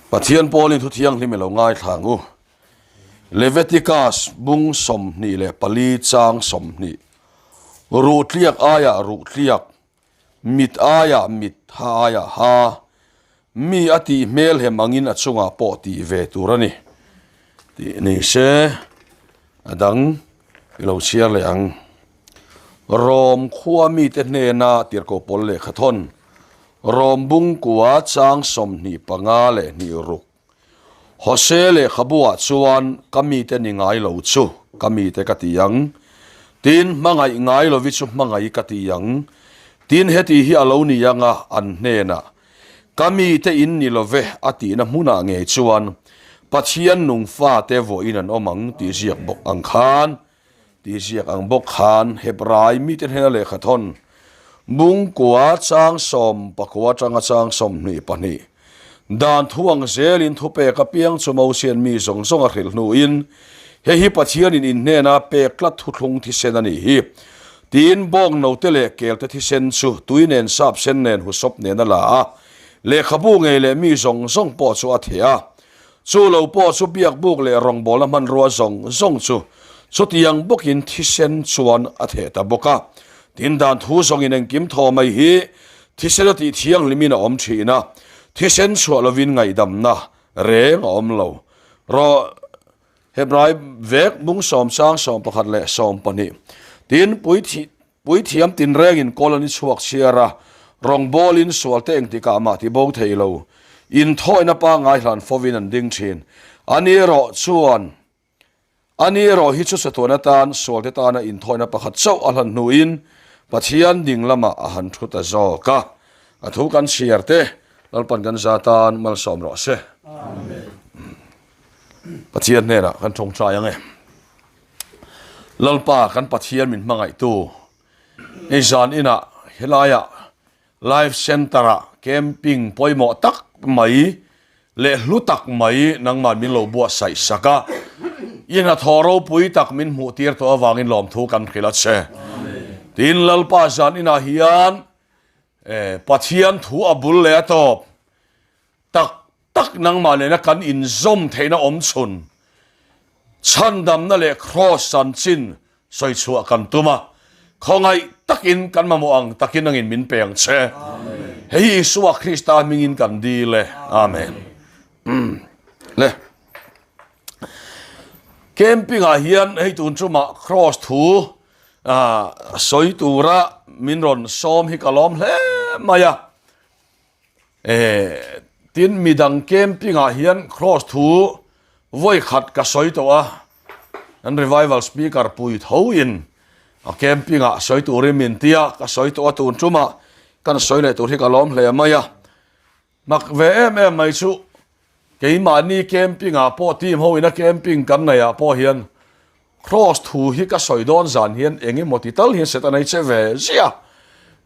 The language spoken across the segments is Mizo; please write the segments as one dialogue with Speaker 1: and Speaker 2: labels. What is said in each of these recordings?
Speaker 1: Pathian pawlin thu thianghlim i lo ngaithla ang u. Leviticus bung 24 chang 20 Ruh tliak aiah ruh tliak, mit aiah mit, ha aiah ha, mi a tih hmel hem angin a chungah pawh tih ve tur a ni tih ni se a dang i lo chhiar leh ang. Rom khua mite hnena tirhkoh pawl lehkha thawn, Rom bungkua chang 25 leh hnih ruk. Hose lehkhabuah chuan ka mite ni ngai lo chu ka mite ka ti ang, tin hmangaih ngai lovi chu hmangaih ka ti ang, tin heti hi a lo ni anga an hnenah ka mite in ni love a tihna hmunah ngei chuan Pathian nung fate vawiin an awm ang tih ziak bawk ang khan Tih ziak ang bawk khan Hebrai mite hnena lehkha thawn Bungkua chang 19 atanga chang 22 dan thu ang zelin thupek apiang chu Mosian mi zawng zawng a hrilh hnuin hei hi Pathianin in hnena pek tlat thuthlung thisen a nih hi tiin bawk note leh kelte thisen chu tui nen sap sen nen husawp nen a la a, lehkhabu ngei leh mi zawng zawng pawh chu a theh a. Chu lo pawh chu biakbuk leh rawngbawlna hmanrua zawng zawng chu chutiang bawkin thisen chuan a theh ta bawk a. Tin, dan thu zawngin engkim thaw mai hi thisen a tih thianghlimin a awm thin a, thisen chhuah lovin ngaihdamna reng a awm lo. Rawh Hebrai vek bung sawm sang 11 leh 12. Tin, puithih Puithiam tinrengin kawl an i chhuak chhiar a, rawngbawlin sualte engtikah mah ti bo thei lo. Inthawina pangngai hlan fovin an ding thin. Ani erawh chuan Ani erawh hi chu chatuan atan sualte tana inthawina pakhat chauh a hlan hnuin Pathian ding lamah a han thu ta zawk a. A thu kan chhiar te Lalpan kan za tan malsawm rawh se. Amen. Pathian hnenah kan tawngtai ang e. Lalpa kan Pathian min hmangaihtu hei zan inah helaiah Life Centre ah camping pawimawh tak mai leh hlu tak mai nangmah min lo buatsaih sak a, i hnathawh ropui tak min hmuh tir tawh avangin lawmthu kan hrilh a che. Tin, Lalpa zan inah hian Pathian thu a bul leh a tawp tak tak nangmah nena kan inzawm theihna awm chhun chhandamna leh kraws chanchin sawi chhuah kan tum a, khawngaih takin kan mamawh ang takin nangin min pe ang che. Hei hi Isua Krista hmingin kan dil e. Amen. Le. Camping ah hian hei tun chuma kraws thu sawi tura min rawn sawm hi ka lawm hle mai a. Eh, tin midang camping ah hian cross thu vawi khat ka sawi tawh a, an revival speaker pui tho in a camping ah sawi turin min ti a, ka sawi tawh a tun tumah kan sawi leh tur hi ka lawm hle mai a, mak ve em em mai chu keimahni camping ah pawh team ho ina camping kan neih ah pawh hian Cross thu hi ka sawi dawn zan hian eng emaw ti tal hian set a nei che ve ziah.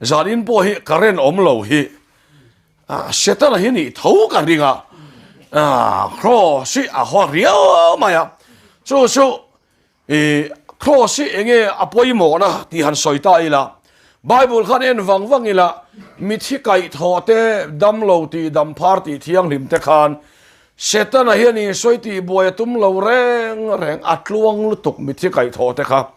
Speaker 1: Zan in pawh hi current awm lo hi Setana hi nih tho ka ring a, cross hi a haw riau mai a. Chu chu i cross hi eng nge a pawimawhna tih han sawi ta ila, Bible khan en vang vang ila mithi kaih thawh te, damlo tih dam phar tih thianghlim te khan Setana hian Isua i tihbuai a tum lo reng reng, a tluang lutuk mithi kaihthawh te kha.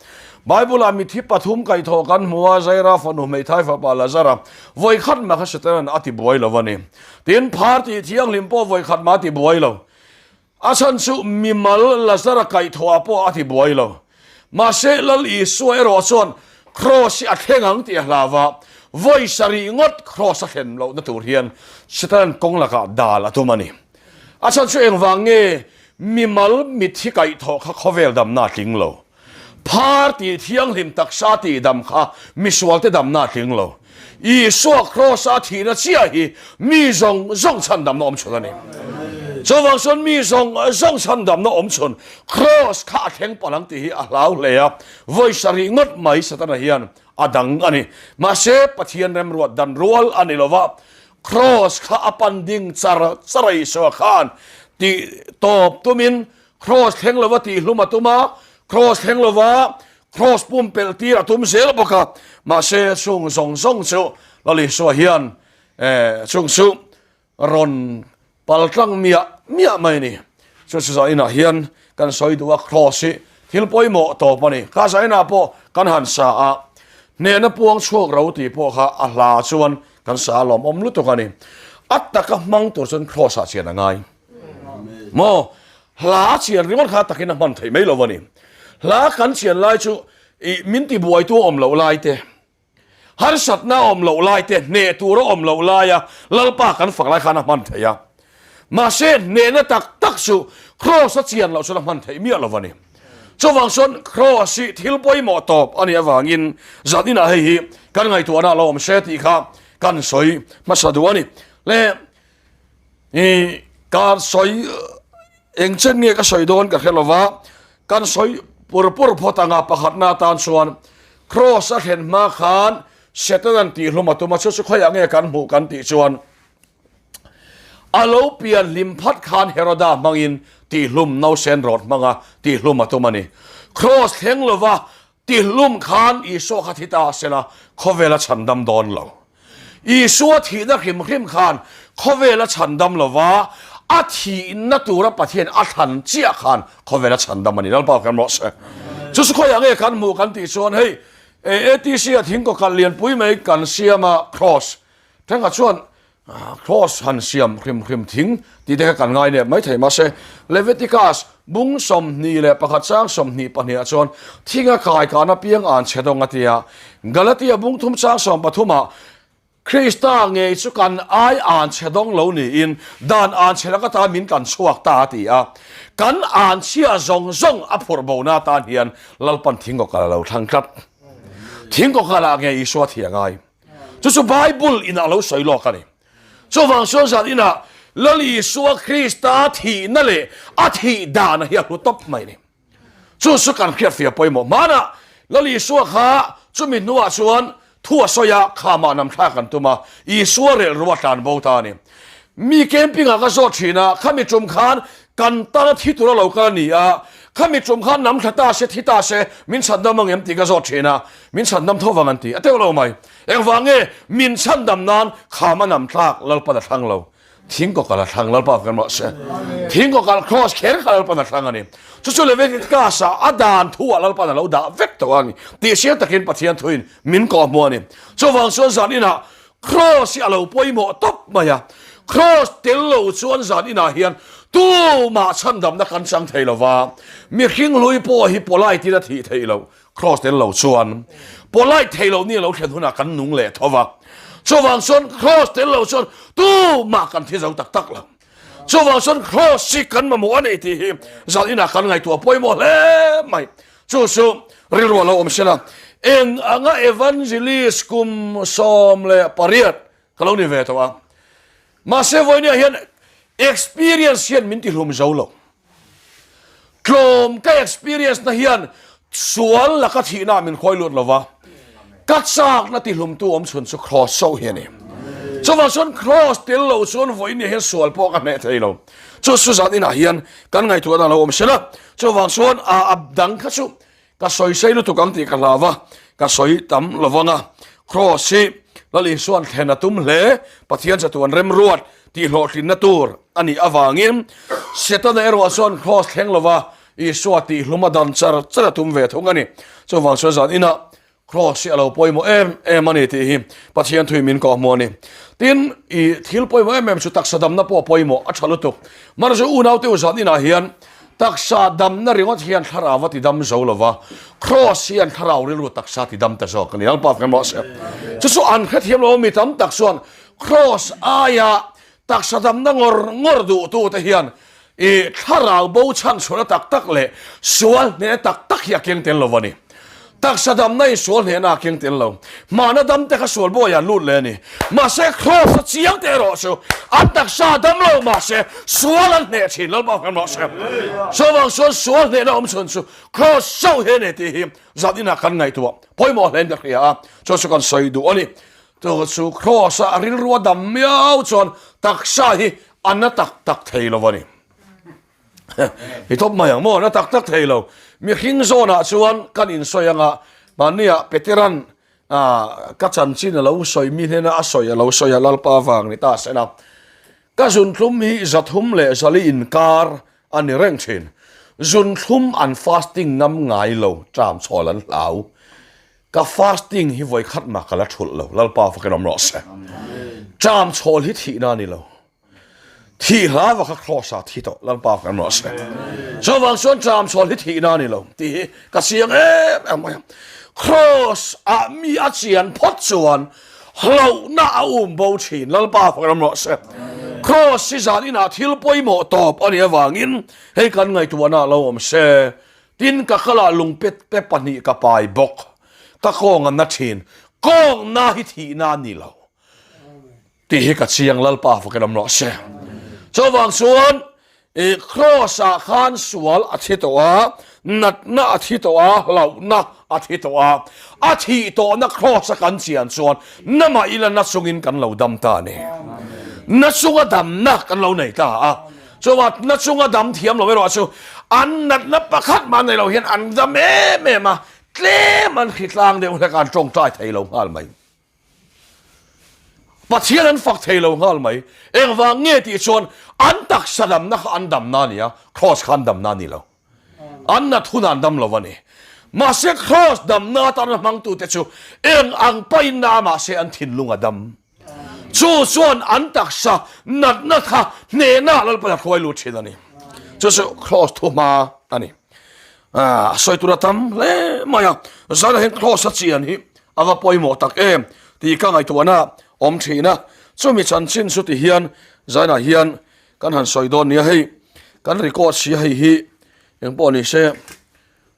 Speaker 1: Bible-ah mithi pathum kaihthawh kan hmu a, Zaira fanu hmeithai fapa Lazara vawi khat mah kha Setana'n a tibuai lo a ni. Tin, phar tih thianghlim pawh vawi khat mah a tibuai lo. A chhan chu mimal Lazara kaihthawhah pawh a tibuai lo. Mahse, Lal Isua erawh chuan Kraws hi a thleng ang tih a hlau a, vawi sarih ngawt Kraws a thlen lohna tur hian Setanan kawng lakah dal a tum a ni. A chhan chu engvang nge mimal mitthi kaihthawh kha khawvel damna a tling lo? Phar tih thianghlim taksa tih dam kha misualte damna a tling lo. Isua Kraws-a thihna chiah hi mi zawng zawng chhandamna awm chhun a ni. Chuvang chuan mi zawng zawng chhandamna awm chhun Kraws kha a thleng palh ang tih hi a hlau hle a, vawi sarih ngawt mai Satana hian a dang a ni. Mahse, Pathian remruat dan rual a ni lo va, Kraws kha a pan ding char char a Isua khan tih tawp tumin Kraws thleng lova tihhlum a tum a, Kraws thleng lova Kraws pumpelh tir a tum zel bawk a, mahse chung zawng zawng chu Lal Isua hian chung chu rawn pal tlang miah. miah mai a ni. Chu chu zainah hian kan sawi duh a, Kraws hi thil pawimawh tawp a ni. Kha zainah pawh kan han sa a, hnehna puang chhuak ro tih pawh kha a hla chuan kan sa a lawmawm lutuk a ni. A taka hmang tur chuan Kraws ah chian a ngai. Maw? Hla chian ringawt kha takin a hman theih mai lo a ni. Hla kan chian lai chu i min tibuaitu a awm loh lai te, Harsatna a awm loh lai te, hneh tur a awm loh laia Lalpa kan fak lai khan a hman theih a. Mahse, hnehna tak tak chu Kraws a chian loh chuan a hman theih miah lo a ni. Chuvang chuan Kraws hi thil pawimawh tawp a nih avangin zan inah hei hi kan ngaihtuahna a lo awm se tih kha kan sawi hmasa duh a ni. Le i ka sawi eng chen nge ka sawi dawn ka hre lova kan sawi pur pur phawt anga pakhatna atan chuan cross a thlen hma khan Satan an tih hlum a tum a chu chu khawiah nge kan hmuh kan tih chuan a lo pian hlim phat khan Heroda hmangin tih hlum nausen rawt hmanga tih hlum a tum a ni cross thleng lova tih hlum khan Isua kha thi ta sela khawvel a chhandam dawn lo. Isua thihna hrim hrim khan khawvel a chhandam lo va, a thihna tura Pathian a thlan chiah khan khawvel a chhandam a ni. Lalpa kan rawh se. Chu chu khawiah nge kan hmuh kan tih chuan hei ATC a thingkaw kalh lianpui mai kan siam a cross thenkhat chuan Cross han siam hrim hrim thing tih te kha kan ngai nep mai thei mahse Leviticus bung 21 chang 22 ah chuan thinga kai kan apiang an chhe dawng a ti a. Galatia bung thum chang 13 ah Krista ngei chu kan ai an chhe dawng lo niin dan an chhe lak atan min kan chhuak ta a ti a. Kan an chhia zawng zawng a phurh bona atan hian Lalpan thingkawkal a lo thlang tlat. Thingkawkal ah ngei Isua thi a ngai. Chu chu Bible in a lo sawi lawk a ni. Chuvang chuan zan inah Lal Isua Krista thihna leh a thih dana hi a hlu tawp mai a ni. Chu chu kan hriatfiah pawimawh. Hmanah Lal Isua kha chumi hnuah chuan thu a sawi a, khamah nam thlak an tum a, Isua relh a tlan bo ta a ni. Mi camping ah ka zawt thin a, khami tum khan kan tana thi tur a lo kal a ni a, khami tum khan nam thla ta se, thi ta se, min chhandam ang em tih ka zawt thin a, min chhandam tho vang an ti a teuh lo mai. Engvang nge min chhandam nan kham a nam thlak Lalpan a thlang lo. Thingkaw kal a thlang Lalpa kan mah se. Thingkaw kal cross kher kha Lalpan a thlang a ni. Chu chu Leviticus ah a dan thu ah Lalpan a lo dah vek tawh a ni. Tih hriat takin Pathian thuin min kawh hmu a ni. Chuvang chuan zan inah Cross hi a lo pawimawh tawp mai a, Cross tel lo chuan zan inah hian tumah chhandamna kan chang thei lo va, mihring hlui pawh hi polite in a thih theih loh, Cross tel lo chuan polite thei loh ni a lo thlen hunah kan nung leh tho va, chuvang chuan Cross tel lo chuan tumah kan thi zo tak tak lo. Chuvang chuan Cross hi kan mamawh a ni tih hi zan inah kan ngaihtuah pawimawh hle mai. Chu chu rilru a lo awm sin a, eng anga evangelist kum 18 ka lo ni ve tawh a, mahse vawinia hian experience hian min tihlum zo lo. Tlawm ka experience na hian sual laka thihna ah min khawi lut lo va, ka chakna tihlumtu awm chhun chu cross chauh hi a ni. Chuvang chuan cross tel lo chuan vawinia hian sual pawh ka hneh thei lo. Chu chu zan inah hian kan ngaihtuahna a lo awm sin a. Chuvang chuan a a dang kha chu ka sawi sei lutuk ang tih ka hlau va, ka sawi tam lo vang a. Cross hi Lal Isua'n thlen a tum hle, Pathian chatuan remruat tih hlawhtlinna tur a nih avangin Setana erawh chuan Cross thleng lova Isua tihhlum a dan char char a tum ve thung a ni. Chuvang chuan zan inah Cross hi a lo pawimawh em em a ni tih hi Pathian thui min kawh hmu a ni. Tin, i thil pawimawh em em chu taksa damna pawh a pawimawh, a tha lutuk. Mahse unaute u zan inah hian taksa damna ringawt hian thlarau a ti dam zo lo va, Cross hian thlarau rilru taksa a ti dam ta zawk a ni. Lalpa kan mawh se. Chu chu an hrethiam lo mi tam tak chuan Cross aia taksa damna ngawr ngawr duhtute hian i thlarau bo chhan chhuahna tak tak leh sual hnehna tak tak hi a keng tel lo a ni. Taksa damna in sual hnehna a keng tel lo. Hmana dam te kha sual bawiah an lut leh a ni. Mahse Kraws a chiang te erawh chu an taksa dam lo mahse sual an hneh thin Lalpa hmel rawh se. Chuvang chuan sual hnehna awm chhun chu Kraws chauh hi a ni tih hi zan inah kan ngaihtuah pawimawh hle in ka hria a, chu chu kan sawi duh a ni. Chu chu Kraws a rilru a dam miau chuan taksa hi a na tak tak thei lo a ni. I tawp mai ang maw? Na tak tak thei lo. Mihring zawnah chuan kan insawi anga mahnia Peteran ka chanchin a lo sawi mi hnena a sawi a lo sawi a Lalpa vang ni ta sela. Ka zunthlum hi 300 leh 400 inkar a ni reng thin. Zunthlum an fasting ngam ngai lo, ṭam chhawl an hlau. Ka fasting hi vawi khat mah ka la thulh lo, Lalpa fakin awm rawh se. Ṭam chhawl hi thihna a ni lo. Thih hla va kha cross ah thi tawh, Lalpa fakin awm rawh se. Chuvang chuan ṭam chhawl hi thihna a ni lo tih hi ka chiang em em mai a. Cross ah mi a chian phawt chuan hlauhna a um bo thin, Lalpa fakin awm rawh se. Cross hi zan inah thil pawimawh tawp a nih avangin hei kan ngaihtuahna lo awm se. Tin, ka kalah lungpet te pahnih ka pai bawk. Ka kawng a na thin. Kawngna hi thihna a ni lo tih hi ka chiang, Lalpa fakin awm rawh se. Chuvang chuan i cross ah khan sual a thi tawh a, natna a thi tawh a, hlauhna a thi tawh a, a thih tawhna cross a kan chian chuan namah ila na chungin kan lo dam ta a ni. Na chunga damna kan lo nei ta a. Chuva na chunga dam thiam lo erawh chu an natna pakhat mah nei lo hian an dam em em a, tlem an hritlang deuh hlek a, an tawngtai thei lo nghal mai. Pathian an fak thei lo nghal mai. Engvang nge tih chuan an taksa damna kha an damna a ni a, Kraws kha an damna a ni lo. An nat hunah an dam lo a ni. Mahse Kraws damna atana hmangtute chu eng ang pahin na mahse an thinlung a dam. Chu chuan an taksa natna kha hnehna Lalpan a hruai lut thin a ni. Chu chu Kraws thuhma a ni. A sawi tur a tam hle mai a, zanah hian Kraws a chian hi a va pawimawh tak em tih ka ngaihtuahna awm thin a. Chumi chanchin chu ti hian zanah hian kan han sawi dawn nia hei kan record si hei hi engpawh ni se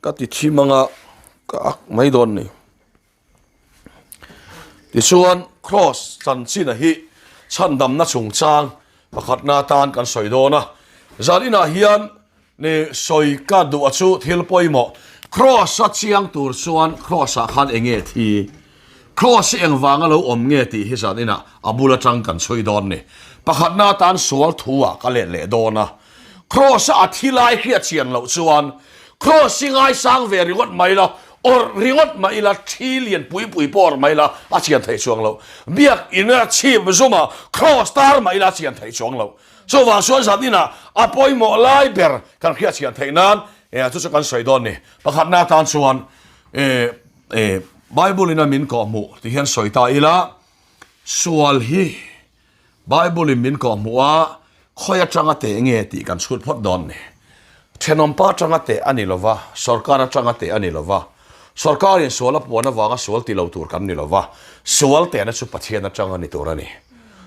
Speaker 1: ka ti thim anga ka ak mai dawn ni. Tichuan Kraws chanchin a hi chhandamna chungchang pakhatna atan kan sawi dawn a. Zaninah hian ni sawi ka duh a chu thil pawimawh Kraws a chiang tur chuan Kraws ah khan eng nge thi? Kraws hi engvanga lo awm nge tih hi zaninah a bul atang kan chhui dawn ni. Pakhatna atan sual thu ah ka let leh dawn a. Kraws a a thi lai hriat chian loh chuan Kraws hi ngaisang ve ringawt mai la, awrh ringawt mai ila, thi lian pui pui pawh awrh mai la a chian theih chuang loh. Biak in a chhip zum a, Kraws tar mai ila a chian theih chuang loh. Chuvang chuan zan inah a pawimawh lai ber kan hriat chian theih nan chu chu kan sawi dawn ni. Pakhatna atan chuan Bible in a min kawhhmuh ti hian sawi ta ila, sual hi Bible in min kawhhmuh a, khawi atanga teh nge tih kan chhut phawt dawn ni. Thenawmpa atanga teh a ni lova, sorkar atanga teh a ni lova, sorkarin sual a puan avanga sual ti lo tur kan ni lova, sual tehna chu Pathian atanga ni tur a ni.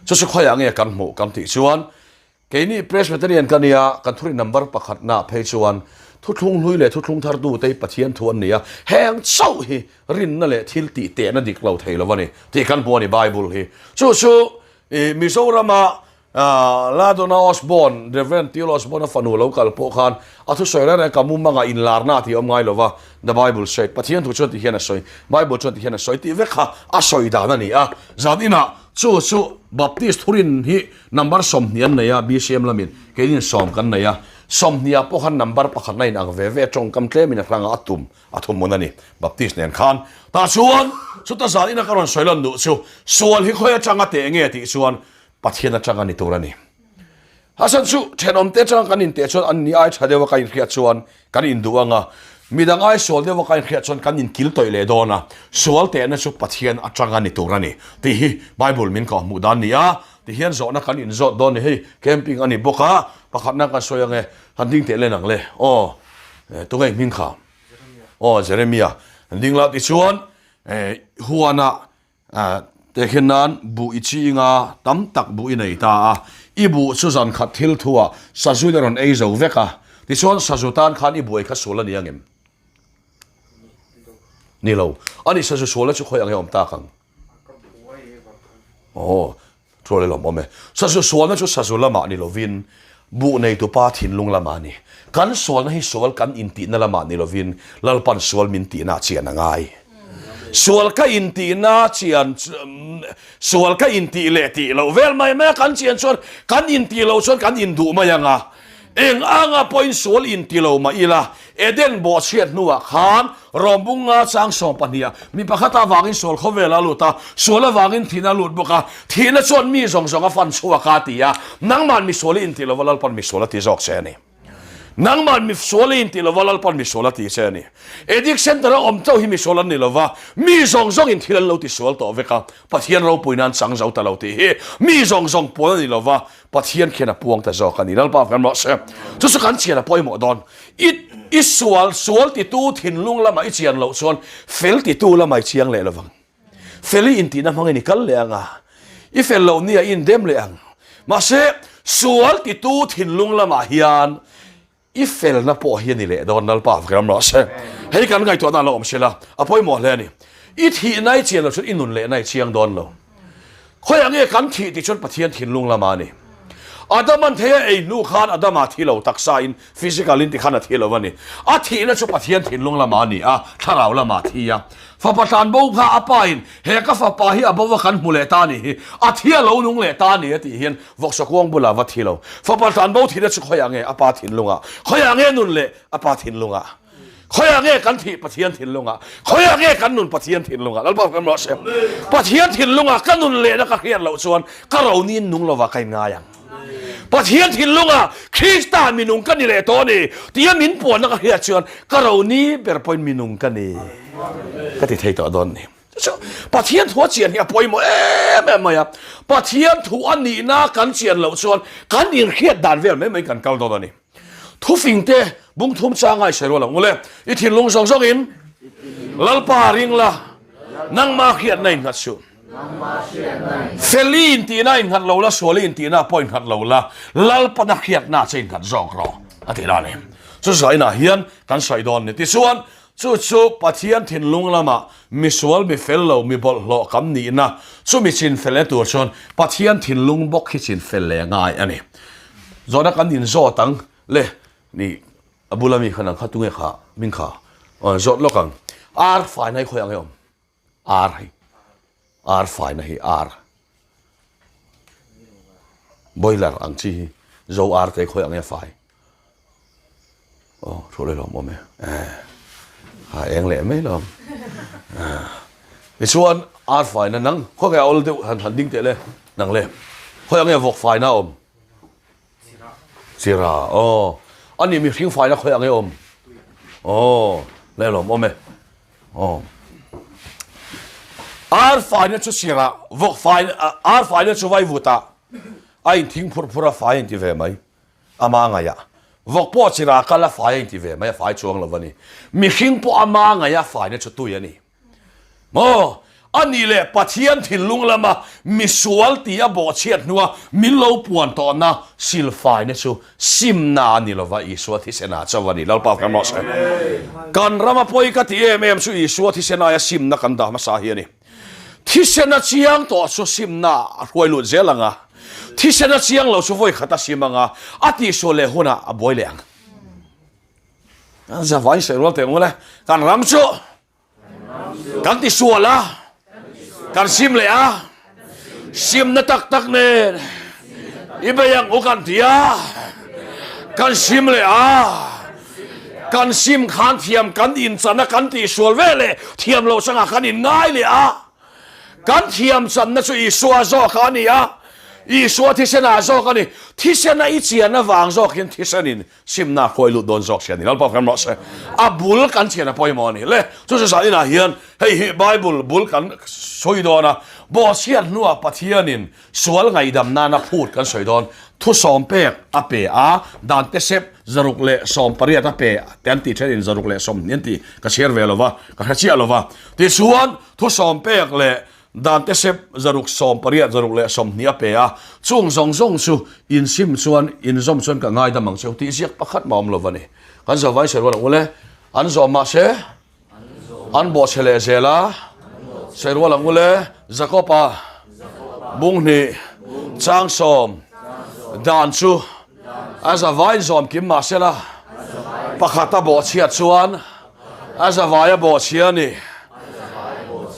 Speaker 1: Chu chu khawiah nge kan hmuh kan tih chuan, Keini Presbyterian ka nia, kan thuri number pakhatna phei chuan thuthlung hlui leh thuthlung thar tute hi Pathian thu an ni a, heng chauh hi rinna leh thil tih tehna dik lo thei lo a ni tih kan hmu a ni Bible hi. Chu chu Mizorama Ladona Osborne, Rev. T. L. Osborne a fanu lo kal pawh khan a thusawi reng reng ka mumanga inlarna tih a awm ngai lo va, The Bible said, Pathian thu chuan ti hian a sawi, Bible chuan ti hian a sawi tih vek kha a sawi dan a ni a, zan inah chu chu Baptist thurin hi Number 20 an nei a, BCM lamin keinin sawm kan nei a, sawmhnih ah pawh khan number pakhat na in ang ve ve tawngkam tlemin a hrang a, a tum a thum mun a ni Baptist nen khan. Tah chuan chuta zan ina ka rawn sawi lan duh chu sual hi khawi atanga teh nge tih chuan Pathian atanga ni tur a ni. Hasan chu thenawm te atanga kan inteh chuan an ni ai tha deuha ka inhriat chuan kan induh ang a, midang ai sual deuha ka inhriat chuan kan inkil tawih leh dawn a, sual tehna chu Pathian atanga ni tur a ni tih hi Bible min kawhhmuh dan a ni a. Tihian zawhna kan inzawt dawn ni hei camping a ni bawk a, pakhatna kan sawi ang e, han ding teh len ang le, aw tunge i hming kha? Aw Jeremia, han ding la tichuan huanah tehkhin nan buh i ching a, tam tak buh i nei ta a, i buh chu zan khat thil thu ah sazu in a rawn ei zo vek a, tichuan sazu tan khan i buai kha sual a ni ang em? Ni lo, ani sazu sualna chu khawi ang e awm tak ang? Aw, thu leh lawm awm e. Sazu sualna chu sazu lamah ni lovin buh neitupa thinlung lamah a ni. Kan sualna hi sual kan intihna lamah ni lovin Lalpan sual min tihna chian a ngai. Sual ka intihna chian sual ka intih leh tih loh vel mai mai a kan chian chuan kan intih loh chuan kan induh mai ang a. Eng anga pawhin sual inti lo mah ila, Eden bawhchhiat hnuah khan Rawmbung nga chang sawmpahniha mi pakhat avangin sual khawvel a lut a, sual avangin thihna a lut bawk a, thihna chuan mi zawng zawng a fan chhuak a ti a, nangman misual i inti lova Lalpan misual a ti zawk che a ni. Nangman misual i inti lova Lalpan misual a ti che a ni. Addict Centre a awm chauh hi misual an ni lova, mi zawng zawngin thil an lo tisual tawh vek a, Pathian ropui nan chang zo ta lo tih hi mi zawng zawng puan a ni lova, Pathian khian a puang ta zawk a ni. Lalpa kan rawh se. Chu chu kan chian a pawimawh dawn. I i sual sual titu thinlung lamah i chian loh chuan fel titu lamah i chiang leh lovang. Fel i intihna hmangin i kal leh ang a, i fel loh nia i indem leh ang. Mahse, sual titu thinlung lamah hian I felna pawh hi a ni leh dawn Lalpa vek ram rawh se. Hei kan ngaihtuahna a lo awm sela, a pawimawh hle a ni. I thihna i chian lo chuan i nun lehna i chiang dawn lo. Khawiah nge kan thih tih chuan Pathian thinlung lama a ni. Adaman thei a ei hnu khan Adama thi lo taksa in physical in tikhan a thi lo a ni. A thihna chu Pathian thinlung lama a ni a, thlarau lama a thi a. Fapa tlan bo kha a pa in he ka fapa hi a bo a kan hmu leh ta a nih hi, a thi a lo nung leh ta a ni a tih hian Vawksa kuang bulah va thi lo. Fapa tlan bo thihna chu khawiah nge a pa thinlungah? Khawiah nge nun leh a pa thinlungah? Khawiah nge kan thih Pathian thinlungah? Khawiah nge kan nun Pathian thinlungah? Lalpa kan rawh se. Pathian thinlungah ka nun lehna ka hriat loh chuan ka ro niin nung lovah ka inngai ang. Pathian thinlungah Krista minung ka ni leh tawh a ni tia min puanna ka hriat chuan ka ro ni ber pawhin minung ka ni ka ti thei tawh dawn ni. Chu Pathian thu a chian hi a pawimawh em em mai a. Pathian thu a nihna kan chian loh chuan kan inhriat dan vel mai mai kan kal dawn a ni. Thufing te bung thum changa i sawi rual ang ule. I thinlung zawng zawng in Lalpa ring la, nangma hriatna in nghat suh. Feli intihna in nghat lo la, suali intihna pawh in nghat lo la, Lalpana hriatna che in nghat zawk rawh a ti la ni. Chu zainah hian kan sawi dawn ni. Tichuan Chu chu Pathian thinlung lamah misual, mi fel lo, mi bawlhhlawh kan nihna chumi chinfel leh tur chuan Pathian thinlung bawk hi chinfel leh ngai a ni. Zawhna kan inzawt ang le, ni a bula mi khan ang kha tunge kha min kha zawt lawk ang. Ar faina hi khawi ang e awm? Ar hi. Ar faina hi ar. Boiler ang chi hi zo ar te khawi ang e fai. Aw thu leh lawm awm e. Eh. Ha eng leh mai lawm. Tichuan ar faina nang khawi nge a awl deuh han han ding teh le nang le. Khawi ang nge vawk faina a awm? Chira aw. Ani mihring faina khawi ang nge awm? Aw leh lawm awm e. Aw. Ar faina chu sirah, vawk faina, ar faina chu vaivutah a inthing phur phur a, fai a inti ve mai. Ama ngaihah. Vawk pawh chirah kal a, fai a inti ve mai, a fai chuang lo a ni. Mihring pawh ama ngaihah faina chu tui a ni. Maw? A nih leh Pathian thinlung lama misual tih a bawhchhiat hnua min lo puan tawhna silfaina chu simna a ni lova, Isua thisen ah chauh a ni. Lalpa kan rawh se. Kan rama pawi ka ti em em chu Isua thisen aia simna kan dah hmasa hi a ni. Thisen a chiang tawh chu simna a hruai lut zel ang a, thisen a chiang lo chu vawi khat a sim ang a, a tihsual leh hunah a buai leh ang. Zavai sawi rual teh ang ule, kan ram chu Kan ti sual a, kan sim leh a, simna tak tak nen i bei ang u kan ti a, kan sim leh a, kan sim khan thiam kan inchan a, kan tih sual ve leh thiam loh changah kan inngai leh a, kan thiam channa chu Isua zawk a ni a, Isua thisenah zawk a ni, thisena i chian avang zawk hian thisenin Simna khawi lut dawn zawk si a ni. Lalpa kan rawh se. A bul kan chhian a pawimawh a ni. Le, chu chu zan inah hian hei hi Bible bul kan sawi dawn a. Bawhchhiat hnuah Pathianin sual ngaihdam nana phut kan sawi dawn. Thusawm pek a pe a, dan te sep 118 a pe te an tih thenin 120 an tih ka chhiar ve lo va, ka hre chiah lo va. Tichuan, thusawm pek leh Dan te sep 180, 120 a pe a, chung zawng zawng chu insim chuan inzawm chuan ka ngaidam ang cheu tih ziak pakhat mah awm lo va ni. Kan zo vai sawi rual ang ule, an zawm mah se an bawhchhe leh zel a, sawi rual ang ule, Jakob-a bunghnih changsawm dan chu a zavaiin zawm kim mah sela pakhat a bawhchhiat chuan A zavai a bawhchhia a ni.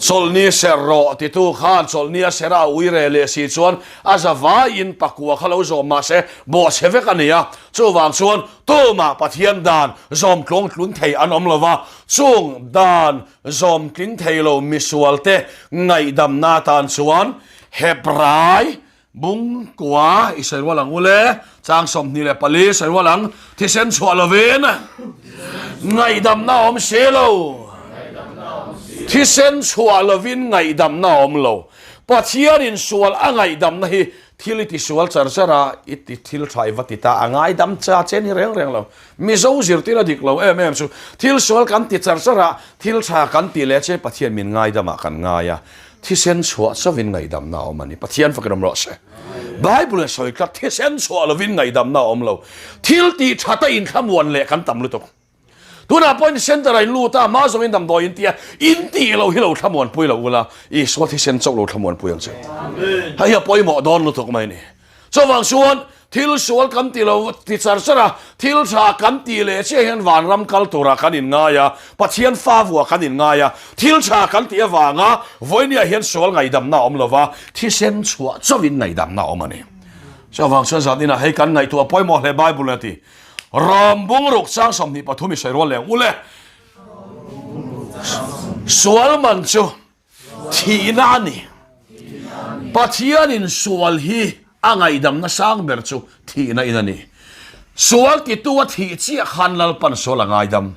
Speaker 1: Chawlhni serh rawh titu khan chawlhni a serh a ui reh leh si chuan a zavaiin pakua kha lo zawm mahse bawhchhe vek a ni a. Chuvang chuan tumah Pathian dan zawm tluang tlun thei an awm lo va, chung dan zawm tling thei lo misualte ngaihdamna atan chuan Hebrai Bungkua i sawi rual ang u le, chang 24 sawi rual ang, thisen chhuah lovin ngaihdamna a awm si lo. Thisen chhuah lovin ngaihdamna a awm lo. Pathianin sual a ngaihdamna hi thil i tisual char char a, i ti thil tha i va ti ta, a ngaidam cha che ni reng reng lo. Mizo zirtir a dik lo em em chu thil sual kan ti char char a, thil tha kan ti leh che Pathian min ngaidamah kan ngai a. Thisen chhuah chauhin ngaihdamna a awm a ni. Pathian fakin awm rawh se. Bible in sawi tlat thisen chhuah lovin ngaihdamna a awm lo. Thil tih that a inthlamuan leh kan tam lutuk. Tunah pawhin center a in lut a, mah zawngin damdawi in tia, in tih lo hi lo thlamuan pui lo ula, Isua thisen chauh lo thlamuan pui ang che. Hei hi a pawimawh dawn lutuk mai a ni. Chuvang chuan thil sual kan ti lo ti char char a, thil tha kan ti leh chiah hian vanram kal turah kan inngai a, Pathian fa vuah kan inngai a, thil tha kan tih avanga vawinia hian sual ngaihdamna a awm lo va, thisen chhuah chauhin ngaihdamna a awm a ni. Chuvang chuan zan inah hei kan ngaihtuah pawimawh hle Bible a ti. Ram bungruk chang 23 i sawi rual leh ang u le. Sual man chu Thihna a ni. Pathianin sual hi a ngaihdamna sang ber chu thihna in a ni. Sual titu a thih chiah khan Lalpan sual a ngaidam.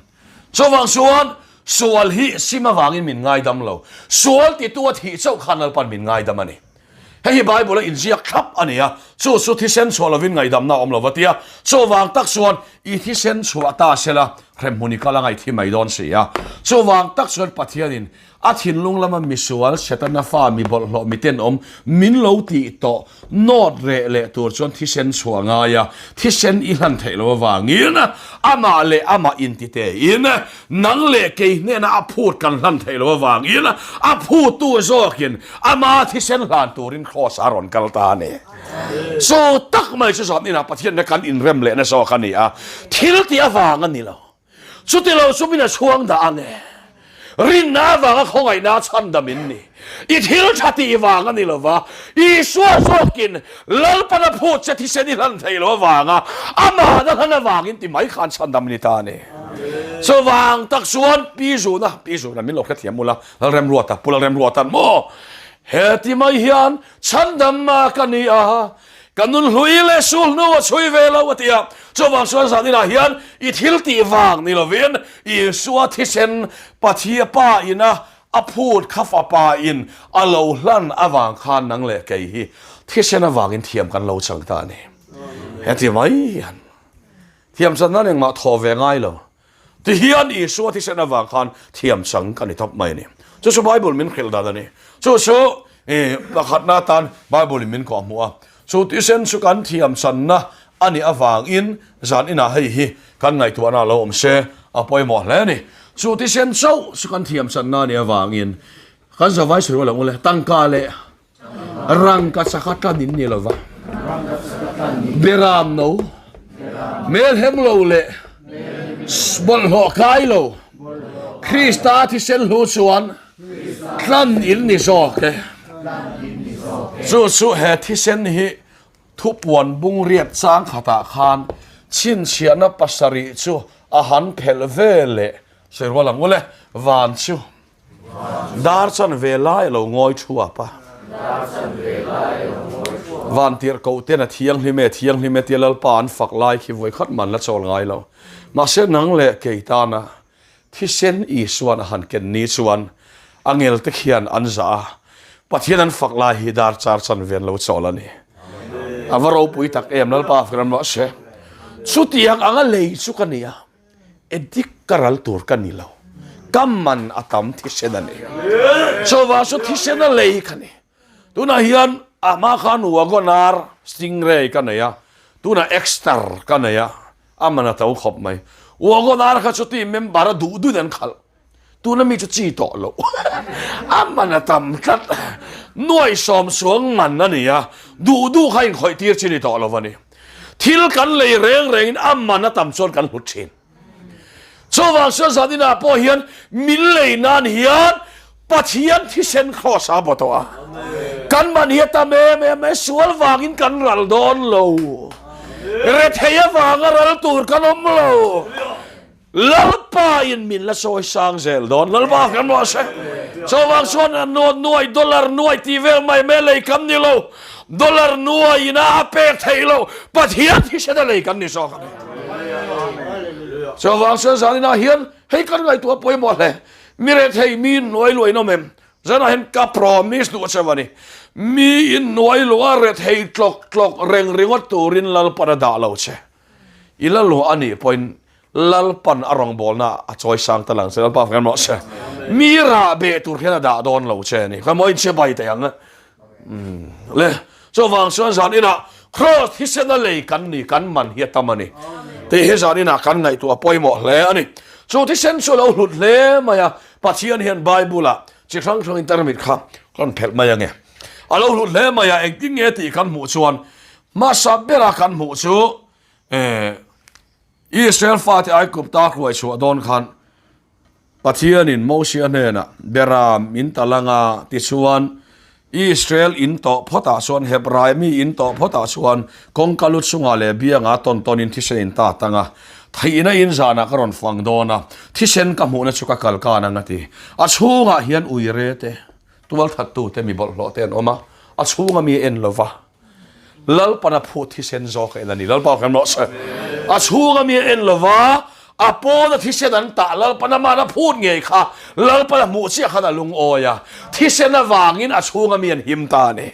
Speaker 1: Chuvang chuan sual hi sim avangin min ngaidam lo. Sual titu a thih chauh khan Lalpan min ngaidam a ni. Hei hi Bible a inziak thlap a ni a, chu chu thisen chhuah lovin ngaihdamna a awm lo va tia. Chuvang tak chuan i thisen chhuah ta sela hremhmun i kal a ngaihthi mai dawn si a. Chuvang tak chuan Pathianin A thinlung lama misual, Setana fa, mi bawlhhlawh, mi tenawm min lo tih tawh nawt reh leh tur chuan thisen chhuah ngai a, thisen i hlan theih loh avangin amah leh amah intitein nang leh kei hnena a phut kan hlan theih loh avangin a phuttu zawkin ama thisen hlan turin Kraws a rawn kal ta a ni. Chu tak mai chu zawm inah Pathianna kan inrem lehna zawk a ni a, thil tih avang a ni lo. Chuti lo chu min a chhuang dah ang e. Rinna avanga khawngaihna a chhandam in ni. I thil tha tih vang a ni lo va, Isua zawkin Lalpan a phut che thisen i hlan thei lo avanga amah na hlan avangin ti mai khan chhandam ni ta a ni. Chuvang tak chuan Pi Zuna, Pi Zuna min lo hrethiam ula, Lalremruata, Pu Lalremruata'n maw he ti mai hian chhandam ka ni a, Ka nun hlui leh sul hnu a chhui ve lo a ti a. Chuvang chuan zan inah hian i thil tih vang ni lovin Isua thisen Pathia Pa ina a phut kha fapa in a lo hlan avang khan nang leh kei hi thisen avangin thiam kan lo chang ta a ni. Heti mai hian thiam chan nan engmah thaw ve ngai lo. Ti hian Isua thisen avang khan thiam chang ka ni tawp mai a ni. Chu chu Bible min hrilh dan a ni. Chu chu pakhatna atan Bible in min kawh hmuh a. Chu thisen chu kan thiam channa a nih avangin zan inah hei hi kan ngaihtuahna lo awm se a pawimawh hle a ni. Chu thisen chauh chu kan thiam channa a nih avangin kan zavai sawi rual ang u le, tangka leh Rangka chaka tlan in ni lova, beram no, melhem lo leh bawlhhlawh kai lo, Krista thisen hlu chuan tlan in ni zawk e. Chu chu he thisen hi thupuan bung riat chang khatah khan chhinchhiahna pasarih chu a han phelh ve leh sawi rual ang u le, van chu. Dar chan ve lai a lo ngawi thuap a. Van tirh koh ten a thianghlim e, thianghlim e tia Lalpa an fak lai khi vawi khat man la chawl ngai lo. Mahse nang leh kei tana thisen Isuan a han ken ni chuan a ngel te khian an zah a, Pathian an fak lai hi dar char chan ve an lo chawl a ni. A va ropui tak em Lalpa fak rawh se. Chutiang anga lei chu ka ni a. Edik ka ral tur ka ni lo. Ka man a tam thisen a ni. Chuvang chu thisen a lei ka ni. Tunah hian a hma khan Wagon-R Stingray ka nei a, tunah Exter ka nei a, a man a to khawp mai. Wagon-R kha chu team member a duh duhin an khalh. Tuna mi chu chi tawh lo. A man a tam tlat. Nuai sawm suang man a ni a, duh duh kha inkhawih tir chi ni tawh lo a ni. Thil kan lei reng rengin a man a tam chuan kan hlut thin. Chuvang chuan zan inah pawh hian min lei nan hian. Pathian thisen kraws a baw tawh a. Kan man hi a tam em em mai, sual vangin kan ral dawn lo. Rethei avanga ral tur kan awm lo. Lalpa in min la sawi sang zel dawn. Lalpa kan ruah se. Chuvang chuan nuai dollar nuai tih vel mai mai lei kan ni lo. Dollar nuai in a pek theih lo. Pathian thisen a lei kan ni zawk a ni. Chuvang chuan zaninah hian hei kan ngaihtuah pawimawh hle. Mi rethei mi in nuai luah in awm em? Zanah hian ka promise duh che va ni. Mi in nuai luah rethei tlawk tlawk reng ringawt turin Lalpan a dah lo che. I la luah a nih pawhin Lalpan a rawngbawlna a chawi sang ta lang che. Lalpa kan rawh se. Mi rah beh tur hian a dah dawn lo che a ni. Ka mawi che bai teh ang. Le, chuvang chuan zan inah Kraws thisen a lei kan ni, kan man hi a tam a ni. Tih hi zan inah kan ngaihtuah pawimawh hle a ni. Chu thisen chu a lo hlut hle mai a, Pathian hian Bible-ah chi hrang hrangin tarmit kha kan phelh mai ange. A lo hlut hle mai a, engtin nge tih kan hmuh chuan hmasa bera kan hmuh chu Israel fate Aigupta hruai chhuah dawn khan Pathianin Mosia hnenah, Beram in tal anga, tichuan, Israel in tawh phawtah chuan, Hebrai mi in tawh phawtah chuan, kawngka lu chungah leh biangah tawn tawnin thisen in tat anga, theihna in zanah ka rawn fang dawn a, thisen ka hmuhna chu ka kal kan ang a ti. A chhungah hian uire te, tualthattu te, mi bawlhhlawh te an awm a, a chhunga mi en lova. Lalpan a phut thisen zawk a en a ni. Lalpa kan rawh se. A chhunga mi a en lova, a pawna thisen an tah Lalpan aman a phut ngei kha Lalpan a hmuh chiah khan a lungawi a. Thisen avangin a chhunga mi an him ta a ni.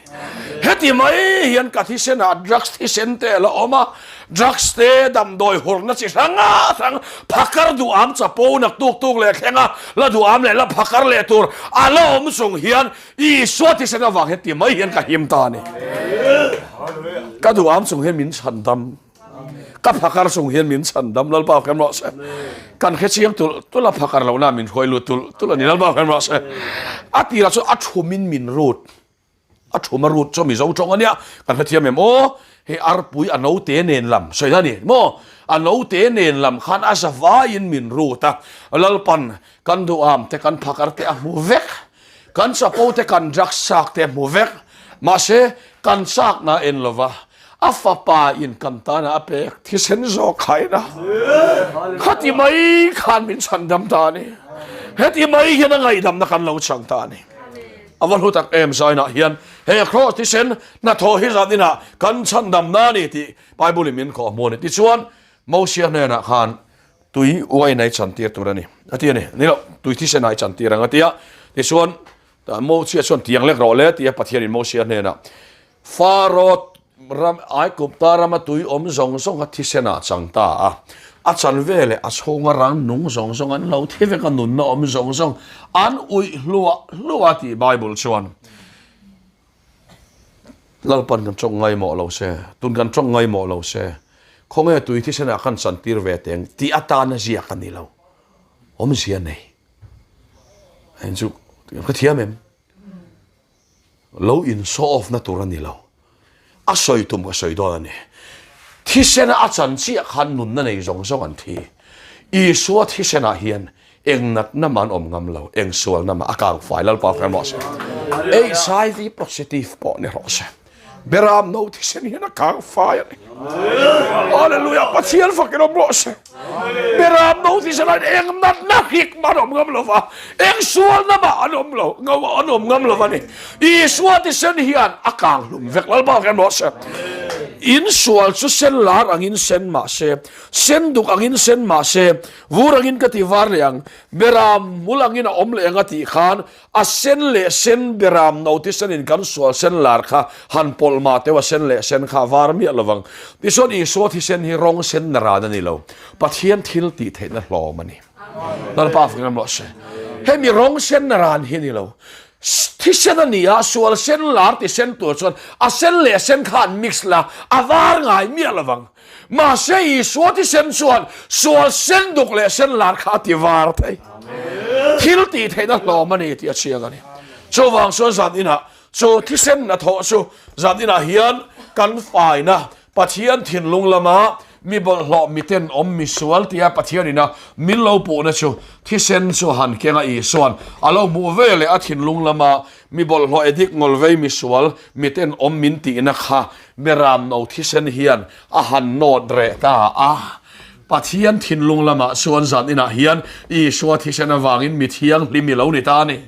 Speaker 1: Heti mai hian ka thisenah drugs thisen te a la awm a, drugs te damdawi hurna chi hrang hrang phakar duham chapo nak tuk tuk leh thlenga la duham leh la phakar leh tur a la awm chung hian Isua thisen avang hian ti mai hian ka him ta a ni. Ka duham chung hian min chhan dam. Ka phakar chung hian min chhan dam Lalpa kan rawh se. Kan hre chiang tul tul a phakar lohna min hruai lut tul tul a ni Lalpa kan rawh se. A tirah chuan a thumin min rut. A thum a rut chu Mizo tawng a nia. Kan hre thiam em aw. Hei arpui a note nen lam sawi na ni maw. A note nen lam khan a zavaiin min rut a. Lalpan kan duham te kan phakar te a hmu vek. Kan chapo te kan drugs chak te hmu vek. Mahse, kan chakna en lova a fapa in kan tana a pek thisen zawk khaina khati mai khan min chhandam ta a ni. Heti mai hian a ngaihdamna kan lo chang ta a ni. A va hlu tak em zainah hian he kraws thisen hnathawh hi zan inah kan chhandamna a ni tih Bible in min khawh hmu a ni. Tichuan, Mosia hnenah khan Tui uain a i chantir tur a ni, a ti a ni. Ni lo, tui thisen ah i chantir ang a ti a. Tichuan, Mosia chuan tiang lek rawh le ti a Pathianin Mosia hnenah, Faro ram, Aigupta rama tui awm zawng zawng kha thisen ah chang ta a. A chan veleh a chhunga rang nung zawng zawng an lo thi vek a, nunna awm zawng zawng an uih hluah hluah a tih Bible chuan. Lalpan kan tawng ngaimawh lo se, tun kan tawng ngaimawh lo se, khawnge tui thisenah khan chantir ve teng tih atana ziak a ni lo. Awmzia nei. Heng chu ka thiam em? Lo in show off na tur a ni lo. A sawi tum ka sawi dawn a ni. Thisena a chan chiah khan nunna nei zawng zawng an thi. Isua thisenah hian Eng natna mah an awm ngam lo, eng sualna mah a kang fai Lalpa hre rawh se. HIV positive pawh ni rawh se. Beram no thisen hian a kang fai a ni. Hallelujah, Pathian fakin awm rawh se. Beram no thisen hian eng natna hrik mah an awm ngam lo va, eng sualna mah an awm lo, an awm ngam lo va ni. Isua thisen hian a kang hlum vek Lalpa hre rawh se. In sual chu sen lar angin sen mah se, sen duk angin sen mah se, Vur angin ka ti var leh ang, Beram hmul angin a awm leh ang a tih khan a sen leh sen Beram no tisenin kan sual sen lar kha han pawlh mah teuh a sen leh sen kha a var miah lo vang. Tichuan Isua thisen hi rawng sen na ran a ni lo, Pathian thil tih theihna hlawm a ni. Lalpa fakin ram rawh se. Hemi rawng sen na ran hi a ni lo. Thisen a ni a, sual sen lar ti sen tur chuan a sen leh sen kha an mix la, a var ngai miah lo vang. Mahse Isua thisen chuan sual sen duk leh sen lar kha a ti var thei. Thil tih theihna hlawm a ni tih a chiang a ni. Chuvang chuan zan inah chu thisen hnathawh chu zan inah hian kan faina Pathian thinlung lama. Mi bawlhhlawh, mi tenawm, mi sual tia Pathianin a min lo puhna chu thisen chu han keng a Isuan a lo hmuh ve leh a thinlung lama mi bawlhhlawh edik ngawlvei mi sual, mi tenawm min tihna kha Beramno thisen hian a han nawt reh ta a. Pathian thinlung lamah chuan zan inah hian Isua thisen avangin mi thianghlim i lo ni ta a ni.